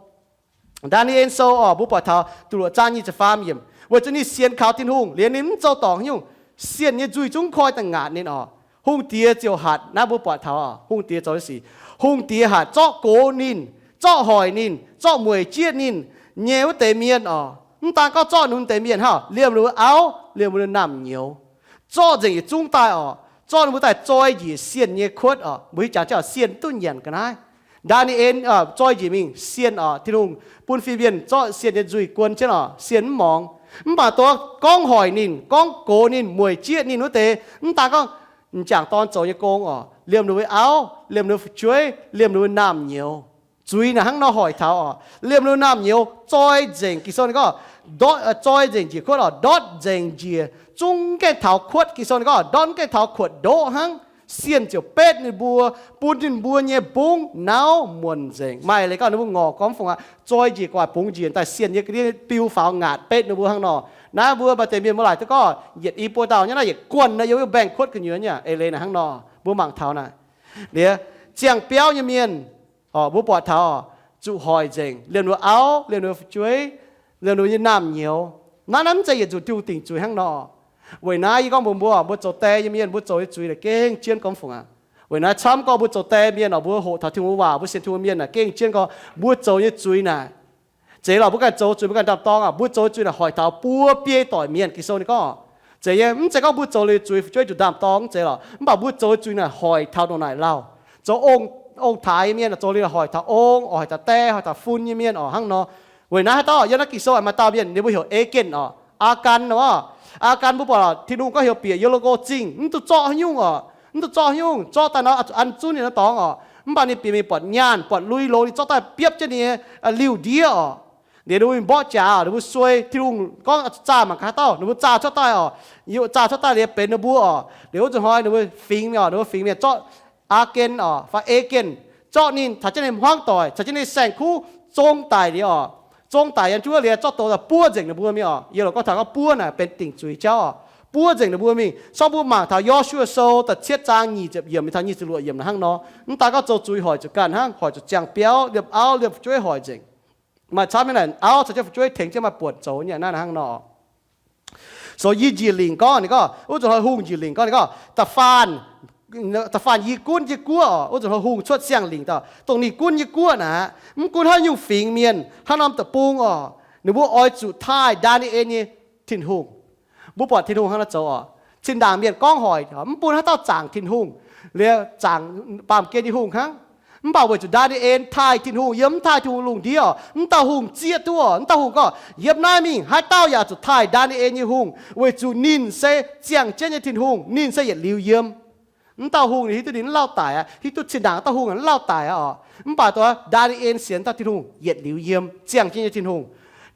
Ndaa^ni^en Sou oc, mbuo buatc taux da'luoqc zaang nyic ziepc faam yiemc, weic zuqc ninh sienx kaux Tin-Hungh liuz ninh mv zoux dorngc nyungc, sienh nyei nzuih zungv koi daaih ngaatc ninh oc. Hungh diex ziouc hatc, naaiv mbuo buatc taux oc, hungh diex zoux nyei sic. Hungh diex hatc zorqv gox ninh, zorqv hoic ninh, zorqv mueic jieqv ninh nyei wuov deix mienh oc. Mv daan gorngv zorqv ninh wuov deix mienh hnangv, liemh ninh mbuo auv, liemh ninh mbuo naamh nyouz, zorqv nzengc yietc zungv daaih oc, zorqv ninh mbuo daaih zoi njiec sienh nyei kuotv oc. Mbuo hiuv jangx jienv oc, sienh duqv nyanc ga'naaiv. Ndaa^ni^en zoi njiec mingh sienh oc, Tin-Hungh bun fin-mienh zorqv sienh nyei nzuih guon jienv oc, sienh mv morngx. Mv baac dongh gorngv hoic ninh, gorngv gox ninh, mueic jieqv ninh wuov deix, mv daan gorngv m'jangc dorn zoux nyei gong oc, liemh ninh mbuo auv, liemh ninh mbuo fu'jueiv, liemh ninh mbuo naamh nyouz. Zuiz naaic hnangv nor hoic taux oc, liemh ninh mbuo naamh nyouz zoi nzengc. Ging-Sou ninh gorngv, ndortv, zoi nzengc njiec kuotv oc, ndortv nzengc njiec zungv gaengh taux kuotv. Ging-Sou ninh gorngv ndortv gaengh taux kuotv ndoqv hnangv, sienh ziouc betv ninh mbuo, bun ninh mbuo nyei mbungv nauv muonc nzengc. Maaih leiz gorngv ninh mbuo ngorc gormx fungc aqv, zoi njiec gu'nguaaic bungx njiec daaih, sienh nyei ga'ndiev biu faaux ngaatc betv ninh mbuo hnangv nor. Naaiv mbuo maaih deix mienh mbuo laaic duqv gorngv yietc i buo dauh nyei naaiv yietc guanh naaiv yiem mv baengh kuotv gu'nyuoz nyei eix leiz naaic hnangv nor. Mbuo mangc taux naaic, liuz ziangh biauv nyei mienh oc, mbuo buatc taux oc, zuqc hoic nzengc, liemh ninh mbuo auv, liemh ninh mbuo fu'jueiv, liemh ninh mbuo nyei naamh nyouz. Naaiv, naaiv mv zeiz yietc nzunc Tin-Hungh dingc zuiz hnangv nor. Weic naaiv yie gorngv mbuox mbuo, mbuo zoux die nyei mienh mbuo zoux nyei zuiz naaic gengh jienv gormx fungc aqv. Weic naaiv camv gorngv mbuo zoux die mienh oc, mbuo hoqc taux Tin-Hungh waac, mbuo sienx Tin-Hungh mienh naaic gengh jienv gorngv mbuo zoux nyei zuiz naaic, zeiz lorqc, mbuo ganh zoux zuiz mbuo ganh ndaam-dorng aqv. Mbuo zoux nyei zuiz naaic hoic taux buo biei doic mienh. Ging-Sou ninh gorngv, zeiz nyei, mv zeiz gorngv mbuo zoux liuz zuiz fu'jueiv zuqc ndaam-dorng, mv zeiz lorqc. Mv baac mbuo zoux nyei zuiz naaic hoic taux ndongc naaic lauh. Zoux ong-taaix nyei mienh zoux liuz hoic taux ong, hoic taux die, hoic taux fun nyei mienh oc, hnangv nor. Weic naaiv haaix dauh, yiem naaiv Ging-Sou maaih dauh mienh ninh mbuo heuc Aac^gen oc, Aac^gan oc. Aac^gan mbuo buatc Tin-Hungh gorngv heuc bieqc yiem loz-ngo zingh, mv duqv zorqv haaix nyungc oc, mv duqv zorqv haaix nyungc, zorqv daaih nor zuqc an zunv ninh naaiv dorngx oc. Mv baac ninh bieqc mingh buatc nyaanh buatc lui longx, ninh zorqv daaih biopv jienv ninh nyei liuh ndiev oc. Liuz ninh mbuo mborqv jaax, ninh mbuo suei. Tin-Hungh gorngv zaah mangc gaax haaix dauh, ninh mbuo zaah cuotv daaih oc. Zaah cuotv daaih liuz benx ninh mbuo oc. Liuz wuov nzunc hnoi ninh mbuo fingx mingh oc, ninh mbuo fingx mingh zorqv Aac^gen oc, fai Aac^gen, zorqv ninh caux jienv ninh hmuangv doic, caux jienv ninh saeng-kuv zong daic liuz oc. Zong daic yiem juov liuz zorqv douz daaih buov nzengc ninh mbuo mingh oc. Yiem loz gorngv taux gorngv buov naaic benx dingc zuiz jauv oc. Buov nzengc ninh mbuo mingh. Sorng mbuo mangc taux Yo^su^waa Sou da'cietv zaang nyic ziepc yiemc mingh taux nyic ziepc luoqc yiemc hnangv nor. Mv daan gorngv zoux zuiz hoic zuqc ganh hnangv, hoic zuqc ziangh biauv, liemh auv, liemh fu'jueiv hoic nzengc. Maaih camv nyei naaic, auv caux jienv fu'jueiv tengx jienv maaih buonc zoux nyei naaiv hnangv nor. So yie njiec lingc gorngv, ninh gorngv, wuov nzunc hnoi hungh njiec lingc gorngv, ninh gorngv, da'faanh, da'faanh yie gunv nyei guoqv oc, wuov nzunc hnoi hungh cuotv siang-lingc daaih, dongh ninh gunv nyei guoqv naaic, mv gunv haaix nyungc fingx mienh, haaix norm deic-bung oc, ninh mbuo oix zuqc taaih Ndaa^ni^en nyei Tin-Hungh. Mbuo buatc Tin-Hungh hnangv naaiv zoux oc. Zinh ndaangc mienh gorngv hoic, mv bun haaix dauh zaangc Tin-Hungh, liuz zaangc baamh gen nyei hungh hnangv. Mv baac weic zuqc Ndaa^ni^en taaih Tin-Hungh yiem mv taaih Tin-Hungh lungh ndiev oc, mv dauh hungh zieqv duqv oc. Mv dauh hungh gorngv, yiem naaiv mingh haaix dauh yaac zuqc taaih Ndaa^ni^en nyei hungh, weic zuqc ninh se ziangh jienv nyei Tin-Hungh, ninh se yietc liuz yiem. Mv dauh hungh ninh hiuv duqv ninh mv lauh daic aqv, hiuv duqv zinh ndaangc dauh hungh mv lauh daic aqv oc. Mv baac dongh Ndaa^ni^en sienx dauh Tin-Hungh yietc liuz yiem, ziangh jienv nyei Tin-Hungh.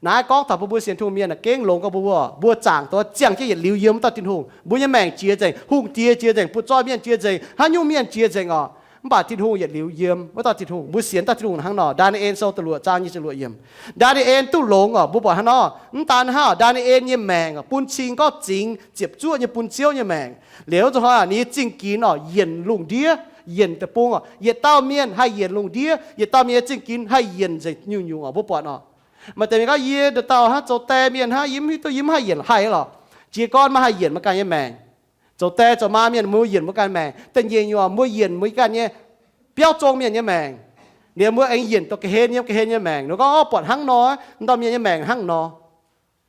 Naaiv gorngv taux mbuo, mbuo sienx Tin-Hungh mienh naaic gengh longx gorngv mbuo, mbuo zaangc dongh ziangh jienv yietc liuz yiem wuov dauh Tin-Hungh. Mbuo nyei maengc jiex nzengc, hungh diex jiex nzengc, butv-zoih mienh jiex nzengc, haaix nyungc mienh jiex nzengc oc. Mv baac Tin-Hungh yietc liuz yiem wuov dauh Tin-Hungh. Mbuo sienx dauh Tin-Hungh hnangv nor. Ndaa^ni^en Sou da'luoqc zaang nyic ziepc luoqc yiemc. Ndaa^ni^en duqv longx oc, mbuo buatc hnangv nor. Mv daan hnangv, Ndaa^ni^en nyei maengc oc, bun cing gorngv zingx ziepc zuoqv nyei bun Ziouv nyei maengc. Liuz wuov nzunc hnoi ninh nyei zingh ginx oc, yienc lungh ndiev, yienc deic-bung oc. Yietc dauh mienh haih yienc lungh ndiev, yietc dauh mienh nyei zingh ginx haih yienc nzengc nyungc-nyungc oc, mbuo buatc oc. Maaih deix mienh gorngv, yie dauh dauh hnangv zoux die mienh hnangv, yie mv hiuv duqv yie mv haih yienc haih lorqc. Jiez gorn maiv haih yienc maiv ganh nyei maengc. Zoux die zoux maa mienh mbuo yienc mbuo ganh maengc, da'nyeic nyungc mbuo yienc mbuo ganh nyei biauv zong mienh nyei maengc. Liuz mbuo aengx yienc dongh ga'hlen yiem ga'hlen nyei maengc. Ninh gorngv, orv, buatc hnangv nor, dauh mienh nyei maengc hnangv nor.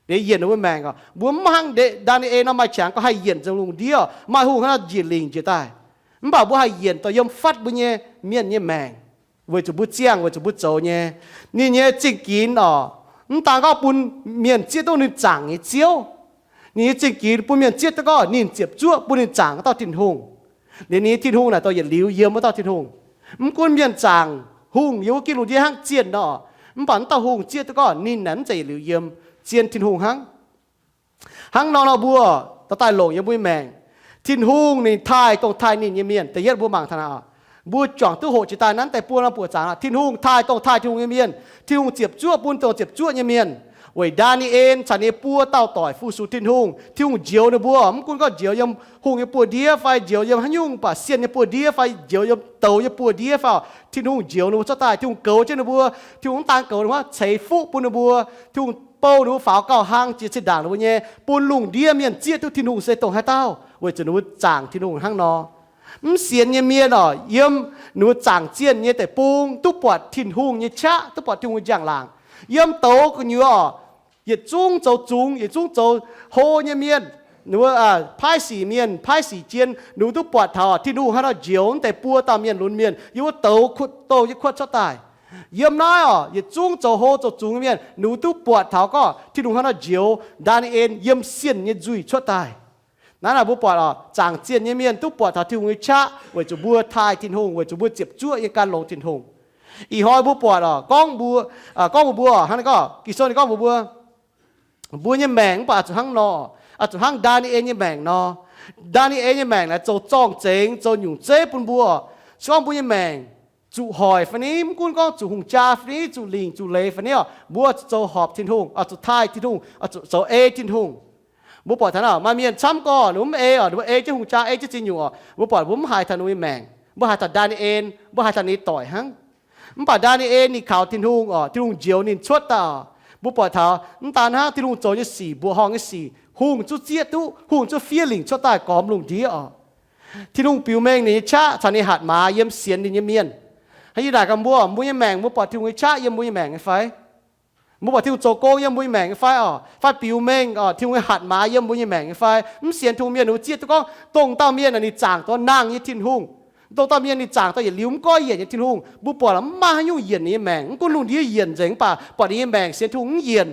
Liuz yienc ninh mbuo maengc oc. Mbuo mv hnangv Ndaa^ni^en nor maaih qangx gorngv haih yienc nzengc lungh ndiev oc, maaih hungh hnangv nor njiec lingc njiec daaih. Mv baac mbuo haih yienc dongh yiem fatv mbuo nyei mienh nyei maengc, weic zuqc mbuo ziangh, weic zuqc mbuo zoux nyei. Ninh nyei zingh ginx oc, mv daan gorngv bun mienh zieqv duqv ninh zaangc nyei Ziouv. Ninh nyei zingh ginx bun mienh zieqv duqv gorngv ninh ziepc zuoqv bun ninh zaangc wuov dauh Tin-Hungh. Liuz ninh nyei Tin-Hungh naaic dongh yietc liuz yiem wuov dauh Tin-Hungh. Mv gunv mienh zaangc hungh yiem wuov gitv lungh ndiev hnangv zienh nor, mv baac wuov dauh hungh zieqv duqv gorngv ninh naaic mv zeiz yietc liuz yiem, zien Tin-Hungh hnangv. Hnangv nor nor mbuo daaih longc yiem mbuo nyei maengc. Tin-Hungh ninh taaih dongh taaih ninh nyei mienh. Da'yietv mbuo mangc taux naaic, mbuo juangc duqv hoqc jiex daaih naaiv deix buo norm buoqc zaangc aqv. Tin-Hungh taaih dongh taaih Tin-Hungh nyei mienh. Tin-Hungh ziepc zuoqv bun dongh ziepc zuoqv nyei mienh. Weic Ndaa^ni^en caux ninh nyei buo dauh doic fu-sux Tin-Hungh. Tin-Hungh njoux ninh mbuo, mv gunv gorngv njoux yiem hungh nyei buoz-ndiev fai njoux yiem haaix nyungc, mv baac sienh nyei buoz-ndiev fai njoux yiem douz nyei buoz-ndiev fai, Tin-Hungh njoux ninh mbuo cuotv daaih. Tin-Hungh goux jienv ninh mbuo. Tin-Hungh mv daan goux ninh mbuo, ceix fuqv bun ninh mbuo. Tin-Hungh bouh ninh mbuo faaux gauh hlang jiex zinh ndaangc ninh mbuo nyei, bun lungh ndiev mienh zieqv duqv Tin-Hungh se dongh haaix dauh, weic zuqc ninh mbuo zaangc Tin-Hungh hnangv nor. Mv sienx nyei mienh oc, yiem ninh mbuo zaangc zienh nyei deic-bung duqv buatc Tin-Hungh nyei qaqv, duqv buatc Tin-Hungh nyei njang-laangc. Yiem douz gu'nyuoz oc, yietc zungv zoux zungx, yietc zungv zoux hlo nyei mienh, ninh mbuo paaiv sic mienh, paaiv sic jien, ninh mbuo duqv buatc taux Tin-Hungh haaix nor njoux wuov deix buo dauh mienh lunx mienh yiem wuov douz kuotv, douz nyei kuotv cuotv daaih. Yiem naaiv oc, yietc zungv zoux hlo zoux zungx nyei mienh ninh mbuo duqv buatc taux gorngv Tin-Hungh haaix nor njoux Ndaa^ni^en yiem sienh nyei nzuih cuotv daaih. Naaiv naaic mbuo buatc oc, zaangc zienh nyei mienh duqv buatc taux Tin-Hungh nyei qaqv weic zuqc mbuo taaih Tin-Hungh, weic zuqc mbuo ziepc zuoqv nyei gan longx Tin-Hungh. Ih hnoi mbuo buatc oc, gorngv mbuo, gorngv mbuo mbuo oc, hnangv naaiv gorngv Ging-Sou ninh gorngv mbuox mbuo, mbuo nyei maengc mv baac oix zuqc hnangv nor, oix zuqc hnangv Ndaa^ni^en nyei maengc nor. Ndaa^ni^en nyei maengc naaic zoux zorng-zengx, zoux nyungc zeiv bun mbuo oc. Se gorngv mbuo nyei maengc zuqc hoic fai ni, mv gunv gorngv zuqc hungh jaa fai ni, zuqc lingc zuqc leiz fai ni oc, mbuo zuqc zoux horpc Tin-Hungh, oix zuqc taaih Tin-Hungh, oix zuqc zoux ei Tin-Hungh. Mbuo buatc taux naaiv maaih mienh camv gorx ninh mbuo mv ei oc, ninh mbuo ei jienv hungh jaa, ei jienv ziex nyungc oc, mbuo buatc mbuo mv haiz taux ninh mbuo nyei maengc, mbuo haiz taux Ndaa^ni^en, mbuo haiz taux ninh nyei doic hnangv. Mv baac Ndaa^ni^en ninh kaux Tin-Hungh oc, Tin-Hungh njoux ninh cuotv daaih oc. Mbuo buatc taux mv daan hnangv, Tin-Hungh zoux nyei sic, mbuoqc horngh nyei sic, hungh zungv zieqv duqv, hungh zungv fiev lingc cuotv daaih gormx lungh ndiev oc. Tin-Hungh biux mengh ninh nyei qaqv caux ninh hatc maaz yiem sienx ninh nyei mienh. Hnangv yie naaic gaax mbuo, mbuo nyei maengc mbuo buatc Tin-Hungh nyei qaqv yiem mbuo nyei maengc nyei fai? Mbuo buatc Tin-Hungh zoux gong yiem mbuo nyei maengc nyei fai oc? Fai biux mengh oc, Tin-Hungh nyei hatc maaz yiem mbuo nyei maengc nyei fai? Mv sienx Tin-Hungh mienh ninh mbuo zieqv duqv gorngv dongh dauh mienh naaic ninh zaangc dongh nangh nyei Tin-Hungh, dongh dauh mienh ninh zaangc dongh yietc liuz mv goiv yienc nyei Tin-Hungh. Mbuo buatc lorqc, mv maaih haaix nyungc yienc ninh nyei maengc. Mv gunv lungh ndiev yienc nzengc, mv baac buatc ninh nyei maengc sienx Tin-Hungh mv yienc.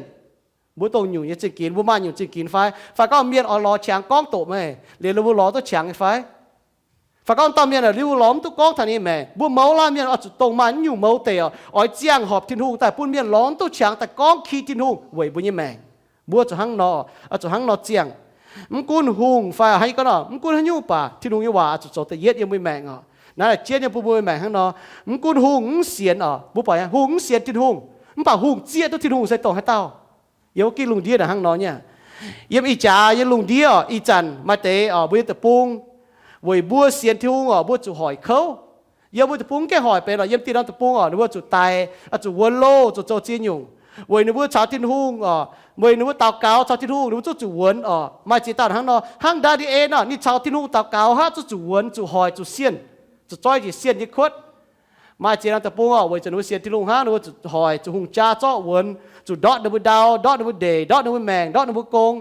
Mbuo dongh nyungc nyei zingh ginx, mbuo maaih nyungc zingh ginx fai? Fai gorngv mienh oix lorz qangx gorngv doqc meih, liuz ninh mbuo lorz duqv qangx nyei fai? Fai gorngv dauh mienh liuz mbuo lorz mv duqv gorngv taux ninh nyei maengc? Mbuo mouz laanh mienh oix zuqc dongh maaih naaiv nyungc mouz deic oc, oix ziangh horpc Tin-Hungh daaih bun mienh lorz mv duqv qangx daaih gorngv ki Tin-Hungh weic mbuo nyei maengc. Mbuo zuqc hnangv nor, zuqc hnangv nor ziangh. Mv gunv hungh fai hnangv yie gorngv nor, mv gunv haaix nyungc baac Tin-Hungh nyei waac oix zuqc zoux da'yietv yiem mbuo nyei maengc oc. Naaiv jien yiem bun mbuo nyei maengc hnangv nor. Mv gunv hungh mv sienx oc, mbuo buatc hungh mv sienx Tin-Hungh, mv baac hungh zieqv duqv Tin-Hungh se dongh haaix dauh. Yiem wuov gitv lungh ndiev naaic hnangv nor nyei. Yiem ih jaax nyei lungh ndiev oc, ih zanc maaih deix oc, mbuo nyei deic-bung, weic mbuo sienx Tin-Hungh oc, mbuo zuqc hoic kouv. Yiem mbuo deic-bung mv gaengh hoic benx oc, yiem dieh norm deic-bung oc, ninh mbuo zuqc daic, zuqc wuonx loh, zuqc zoux ziex nyungc. Weic ninh mbuo caux Tin-Hungh oc, weic ninh mbuo daux gaux caux Tin-Hungh, ninh mbuo zungv zuqc wuonx oc. Maaih ziex dauh hnangv nor, hnangv Ndaa^ni^en oc, ninh caux Tin-Hungh daux gaux hnangv, zungv zuqc wuonx, zuqc hoic, zuqc sienh, zuqc zoih njiec sienh nyei kuotv. Maaih ziex dauh deic-bung oc, weic zuqc ninh mbuo sienx Tin-Hungh hnangv, ninh mbuo zuqc hoic, zuqc hungh jaa zorqv wuonx, zuqc ndortv ninh mbuo ndau, ndortv ninh mbuo ndeic, ndortv ninh mbuo maengc, ndortv ninh mbuo gong.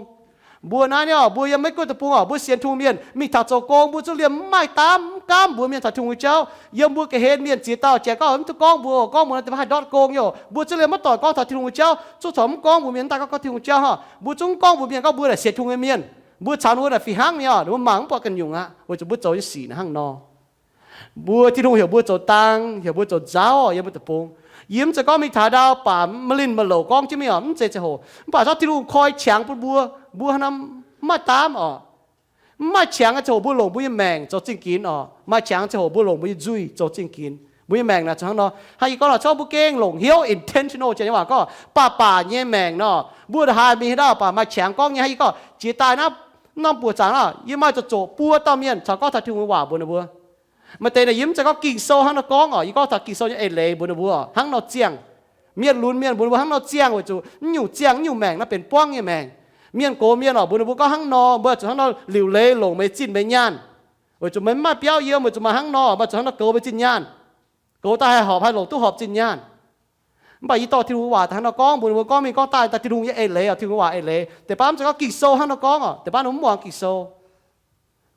Mbuo naaiv nyei oc, mbuo yiem Meiv Guoqv deic-bung oc, mbuo sienx Tin-Hungh mienh mingh taux zoux gong, mbuo zungv liemh mv maaih daamv, mv gaamv mbuox mienh taux Tin-Hungh nyei jauv. Yiem mbuo ga'hlen mienh ziex dauh janx gorngv mv duqv gorngv mbuox, gorngv mbuox naaiv deix maiv haih ndortv gong nyei oc. Mbuo zungv liemh maiv doic gorngv taux Tin-Hungh nyei jauv, zungv corc mv gorngv mbuox mienh, mv daaih gorngv taux Tin-Hungh jauv hnangv. Mbuo zungv mv gorngv mbuox mienh gorngv mbuo naaic sienx Tin-Hungh nyei mienh. Mbuo caux ninh mbuo naaic fih hnangv nyei oc, ninh mbuo mangc mv buatc ganh nyungc aqv, weic zuqc mbuo zoux nyei sic naaiv hnangv nor. Mbuo, Tin-Hungh heuc mbuo zoux dang, heuc mbuo zoux nzauv yiem mbuo deic-bung. Yie mv zeiz gorngv mingh taux ndau baac maiv linh maiv louc gorngv jienv mingh oc, mv zeiz ziangh hoc. Mv baac zorqv Tin-Hungh koi qangx bun mbuo, mbuo hnangv mv maaih daamv oc. Mv maaih qangx ziangh hoc mbuo longc mbuo nyei maengc zoux zingh ginx oc. Maaih qangx ziangh hoc mbuo longc mbuo nyei nzuih zoux zingh ginx. Mbuo nyei maengc naaic zuqc hnangv nor. Hnangv yie gorngv nor, se gorngv mbuo gengh longc hnyouv intentional janx nyei waac gorngv baac baac nyei maengc nor, mbuo haiz mingh haaix dauh baac maaih qangx gorngv nyei. Hnangv yie gorngv jiex daaih naaiv norm buoqc zaangc nor, yie maaih zoqc zoqc buo dauh mienh caux gorngv taux Tin-Hungh nyei waac mbuox ninh mbuo. Maaih deix naaic yie mv zeiz gorngv Ging-Sou hnangv nor gorngv oc, yie gorngv taux Ging-Sou nyei eix leiz mbuox ninh mbuo hnangv nor ziangh. Mienh lunx mienh mbuox ninh mbuo hnangv nor ziangh weic zuqc mv nyungc ziangh, mv nyungc maengc naaiv benx buangv nyei maengc. Mienh gox mienh oc, mbuox ninh mbuo gorngv hnangv nor, mbuo zuqc hnangv nor liuc leiz longc meih zinh meih nyaanh. Weic zuqc meih mv maaih biauv yiem, weic zuqc maaih hnangv nor, meih zuqc hnangv nor goux meih zinh nyaanh. Goux daaih haih horpc, haih longc duqv horpc zinh nyaanh. Mv baac yie dorh Tin-Hungh waac daaih hnangv nor gorngv mbuox ninh mbuo, gorngv mingh gorngv daaih daaih Tin-Hungh nyei eix leiz oc, Tin-Hungh waac eix leiz. Deix baav mv zeiz gorngv Ging-Sou hnangv nor gorngv oc, deix baav ninh mv muangx Ging-Sou.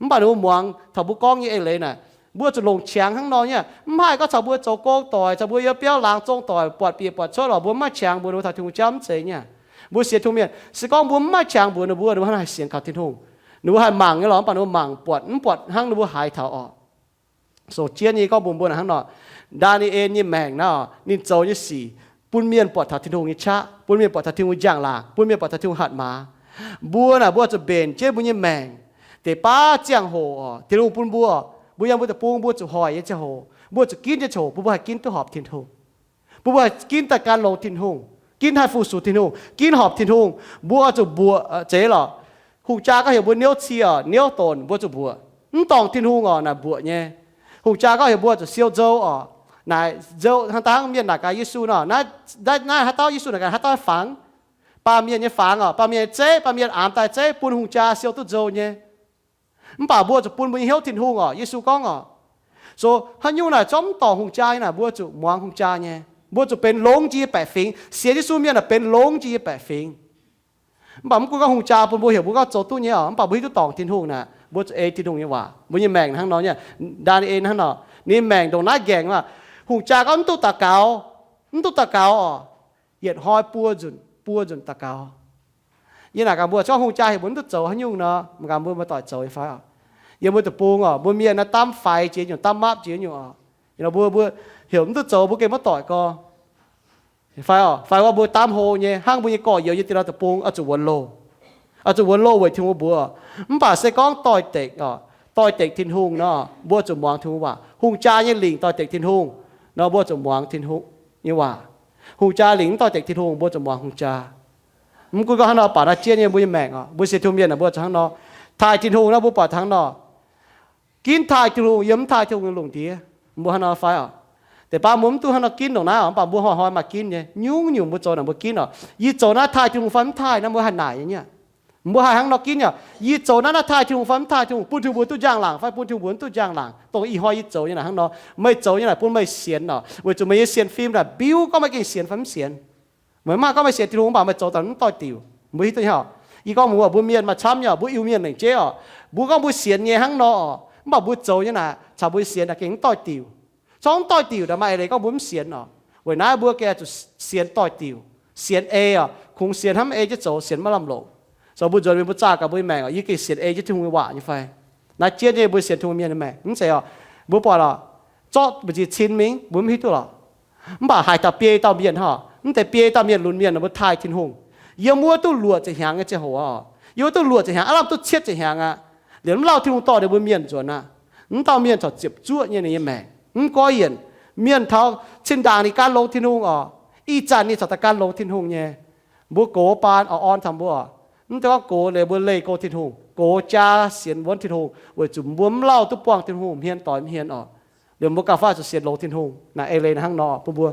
Mv baac ninh mbuo muangx taux mbuo gorngv nyei eix leiz naaic, mbuo zuqc longc qangx hnangv nor nyei. Mv haih gorngv caux mbuo zoux gong doic, caux mbuo yiem biauv laangz zong doic, buatc bieqc buatc cuotv oc, mbuo mv maaih qangx mbuox ninh mbuo taux Tin-Hungh jauv, mv zeiz nyei. Mbuo sienx Tin-Hungh mienh, se gorngv mbuo mv maaih qangx mbuox ninh mbuo, ninh mbuo hnangv naaic haih sienx kaux Tin-Hungh. Ninh mbuo haih mangc nyei lorqc, mv baac ninh mbuo mangc buatc mv buatc hnangv ninh mbuo haiz taux oc. Sou jienv nyei gorngv mbuox mbuo naaic hnangv nor, Ndaa^ni^en nyei maengc naaiv, ninh zoux nyei sic bun mienh buatc taux Tin-Hungh nyei qaqv, bun mienh buatc taux Tin-Hungh njang-laangc, bun mienh buatc taux Tin-Hungh hatc maaz. Mbuo naaic mbuo zuqc mbenc jienv mbuo nyei maengc. Deix baav ziangh hoc oc, Tin-Hungh bun mbuo, mbuo yiem mbuo deic-bung mbuo zuqc hoic nyei ziangh hoc, mbuo zuqc ginv nyei ziangh hoc, bun mbuo haih ginv duqv horpc Tin-Hungh. Bun mbuo haih ginv daaih gan longx Tin-Hungh. Ginv haih fu-sux Tin-Hungh, ginv horpc Tin-Hungh. Mbuo oix zuqc mbuoqc, zeiz lorqc. Hungh jaa gorngv heuc mbuo niouv cie oc, niouv donx, mbuo zuqc mbuoqc. Mv dorngc Tin-Hungh oc, naaic mbuoqc nyei. Hungh jaa gorngv heuc mbuo zuqc siou nzou oc. Naaic nzou hnangv dangh mienh naaic gaax Yesu nor, naaiv, naaiv haaix dauh Yesu naaic gaax haaix dauh fangx? Baamh mienh nyei fangx oc, baamh mienh nyei zeiv, baamh mienh aamx daaih zeiv bun hungh jaa siou duqv nzou nyei. Mv baac mbuo zuqc bun mbuo nyei hnyouv Tin-Hungh oc. Yesu gorngv oc, so haaix nyungc naaic zorqv mv dorngc hungh jaa nyei naaic, mbuo zuqc muangx hungh jaa nyei. Mbuo zuqc benx longx jiex nyei baeqc fingx. Sienx Yesu mienh naaic benx longx jiex nyei baeqc fingx. Mv baac mv gunv gorngv hungh jaa bun mbuo heuc mbuo gorngv zoux duqv nyei oc, mv baac mbuo hiuv duqv dorngc Tin-Hungh naaic, mbuo zuqc ei Tin-Hungh nyei waac. Mbuo nyei maengc hnangv nor nyei. Ndaa^ni^en hnangv nor, ninh maengc ndongc naaiv nqaengc maah. Hungh jaa gorngv mv duqv daux gaux, mv duqv daux gaux oc. Yietc hnoi buo nzunc, buo nzunc daux gaux. Yie naaic gaax mbuo, gorngv hungh jaa heuc mbuo mv duqv zoux haaix nyungc nor, mv gaax mbuo muoz-doic zoux nyei fai oc? Yiem mbuo deic-bung oc, mbuo mienh naaiv daamv faix jiex nyungc, daamv mapv jiex nyungc oc. Yie nor mbuo, mbuo heuc mv duqv zoux, mbuo gengh muoz-doic gorx fai oc, fai gorngv mbuo daamv hlo nyei, hnangv mbuo nyei gorx-youz yiem diex nor deic-bung oix zuqc wuonx loh. Oix zuqc wuonx loh weic Tin-Hungh mbuox. Mv baac se gorngv doix-dekc oc, doix-dekc Tin-Hungh nor, mbuo zuqc muangx Tin-Hungh waac. Hungh jaa nyei lingc doix-dekc Tin-Hungh nor, mbuo zuqc muangx Tin-Hungh nyei waac. Hungh jaa lingc mv doix-dekc Tin-Hungh, mbuo zuqc muangx hungh jaa. Mv gunv gorngv hnangv nor, baac naaiv jienv nyei mbuo nyei maengc oc, mbuo sienx Tin-Hungh mienh naaic mbuo zuqc hnangv nor. Taaih Tin-Hungh naaiv mbuo buatc hnangv nor. Ginv taaih Tin-Hungh yiem mv taaih Tin-Hungh nyei lungh ndiev. Mbuo hnangv nor fai oc? Deix baav mbuo mv duqv hnangv nor ginv ndongc naaiv oc, mv baac mbuo hnoi-hnoi maaih ginv nyei. Nyungc-nyungc mbuo zoux naaic mbuo ginv oc. Yie zoux naaiv taaih Tin-Hungh fai mv taaih naaiv mbuo haih naaic nyei. Mbuo haih hnangv nor ginv oc. Yie zoux naaiv, naaiv taaih Tin-Hungh fai mv taaih, Tin-Hungh bun Tin-Hungh mbuo duqv njang-laangc fai bun Tin-Hungh mbuo mv duqv njang-laangc. Dongh ih hnoi yie zoux nyei naaic hnangv nor, meih zoux nyei naaic bun meih sienx oc, weic zuqc meih nyei sienx fim naaic biuv gorngv meih gengh sienx fai mv sienx. Meih mv maaih gorngv meih sienx Tin-Hungh mv baac meih zoux daaih mv doix-diuc. Mbuo hiuv duqv nyei oc. Yie gorngv mbuo, mbuo mienh maaih camv nyei oc, mbuo Iu-Mienh lengc jeiv oc, mbuo gorngv mbuo sienx nyei hnangv nor oc, mv baac mbuo zoux nyei naaic caux mbuo sienx naaic gengh mv doix-diuc. Corc mv doix-diuc naaic maaih eix leiz gorngv mbuo mv sienx oc. Weic naaiv mbuo gengh zuqc sienx doix-diuc, sienx ei oc. Kungx sienx hnamv ei jienv zoux, sienx maiv lamh longc. So mbuo nzuonx mingh mbuo zaah gaax mbuo nyei maengc oc, yie gengh sienx ei jienv Tin-Hungh nyei waac nyei fai? Naaiv jienv nyei mbuo sienx Tin-Hungh mienh nyei maengc mv zeiz oc. Mbuo buatc oc, zorqv mbu'ziex cin mingh mbuo mv hiuv duqv lorqc. Mv baac haaix dauh biei dauh mienh hnangv, mv deix biei dauh mienh lunx mienh mbuo taaih Tin-Hungh. Yiem wuov duqv luoqc ziepc hnyangx nyei ziangh hoc oc, yiem wuov duqv luoqc ziepc hnyangx, aav lamh duqv cietv ziepc hnyangx aqv. Liemh mv lauh Tin-Hungh dorh ninh mbuo mienh nzuonx aqv. Mv dauh mienh corc ziepc zuoqv nyei ninh nyei maengc, mv goiv yienc. Mienh taux cin-ndaangc ninh gan longx Tin-Hungh oc. Ih zanc ninh corc daaih gan longx Tin-Hungh nyei. Mbuo gox baan oix orn taux mbuo oc. Mv deix gorngv gox leiz mbuo leih go Tin-Hungh, gox jaa sienx wuonv Tin-Hungh weic zuqc mbuo mv lauh duqv buangh Tin-Hungh hmien doix hmien oc. Liemh mbuo gauh faaih zuqc sienx longx Tin-Hungh naaic eix leiz hnangv nor bun mbuo.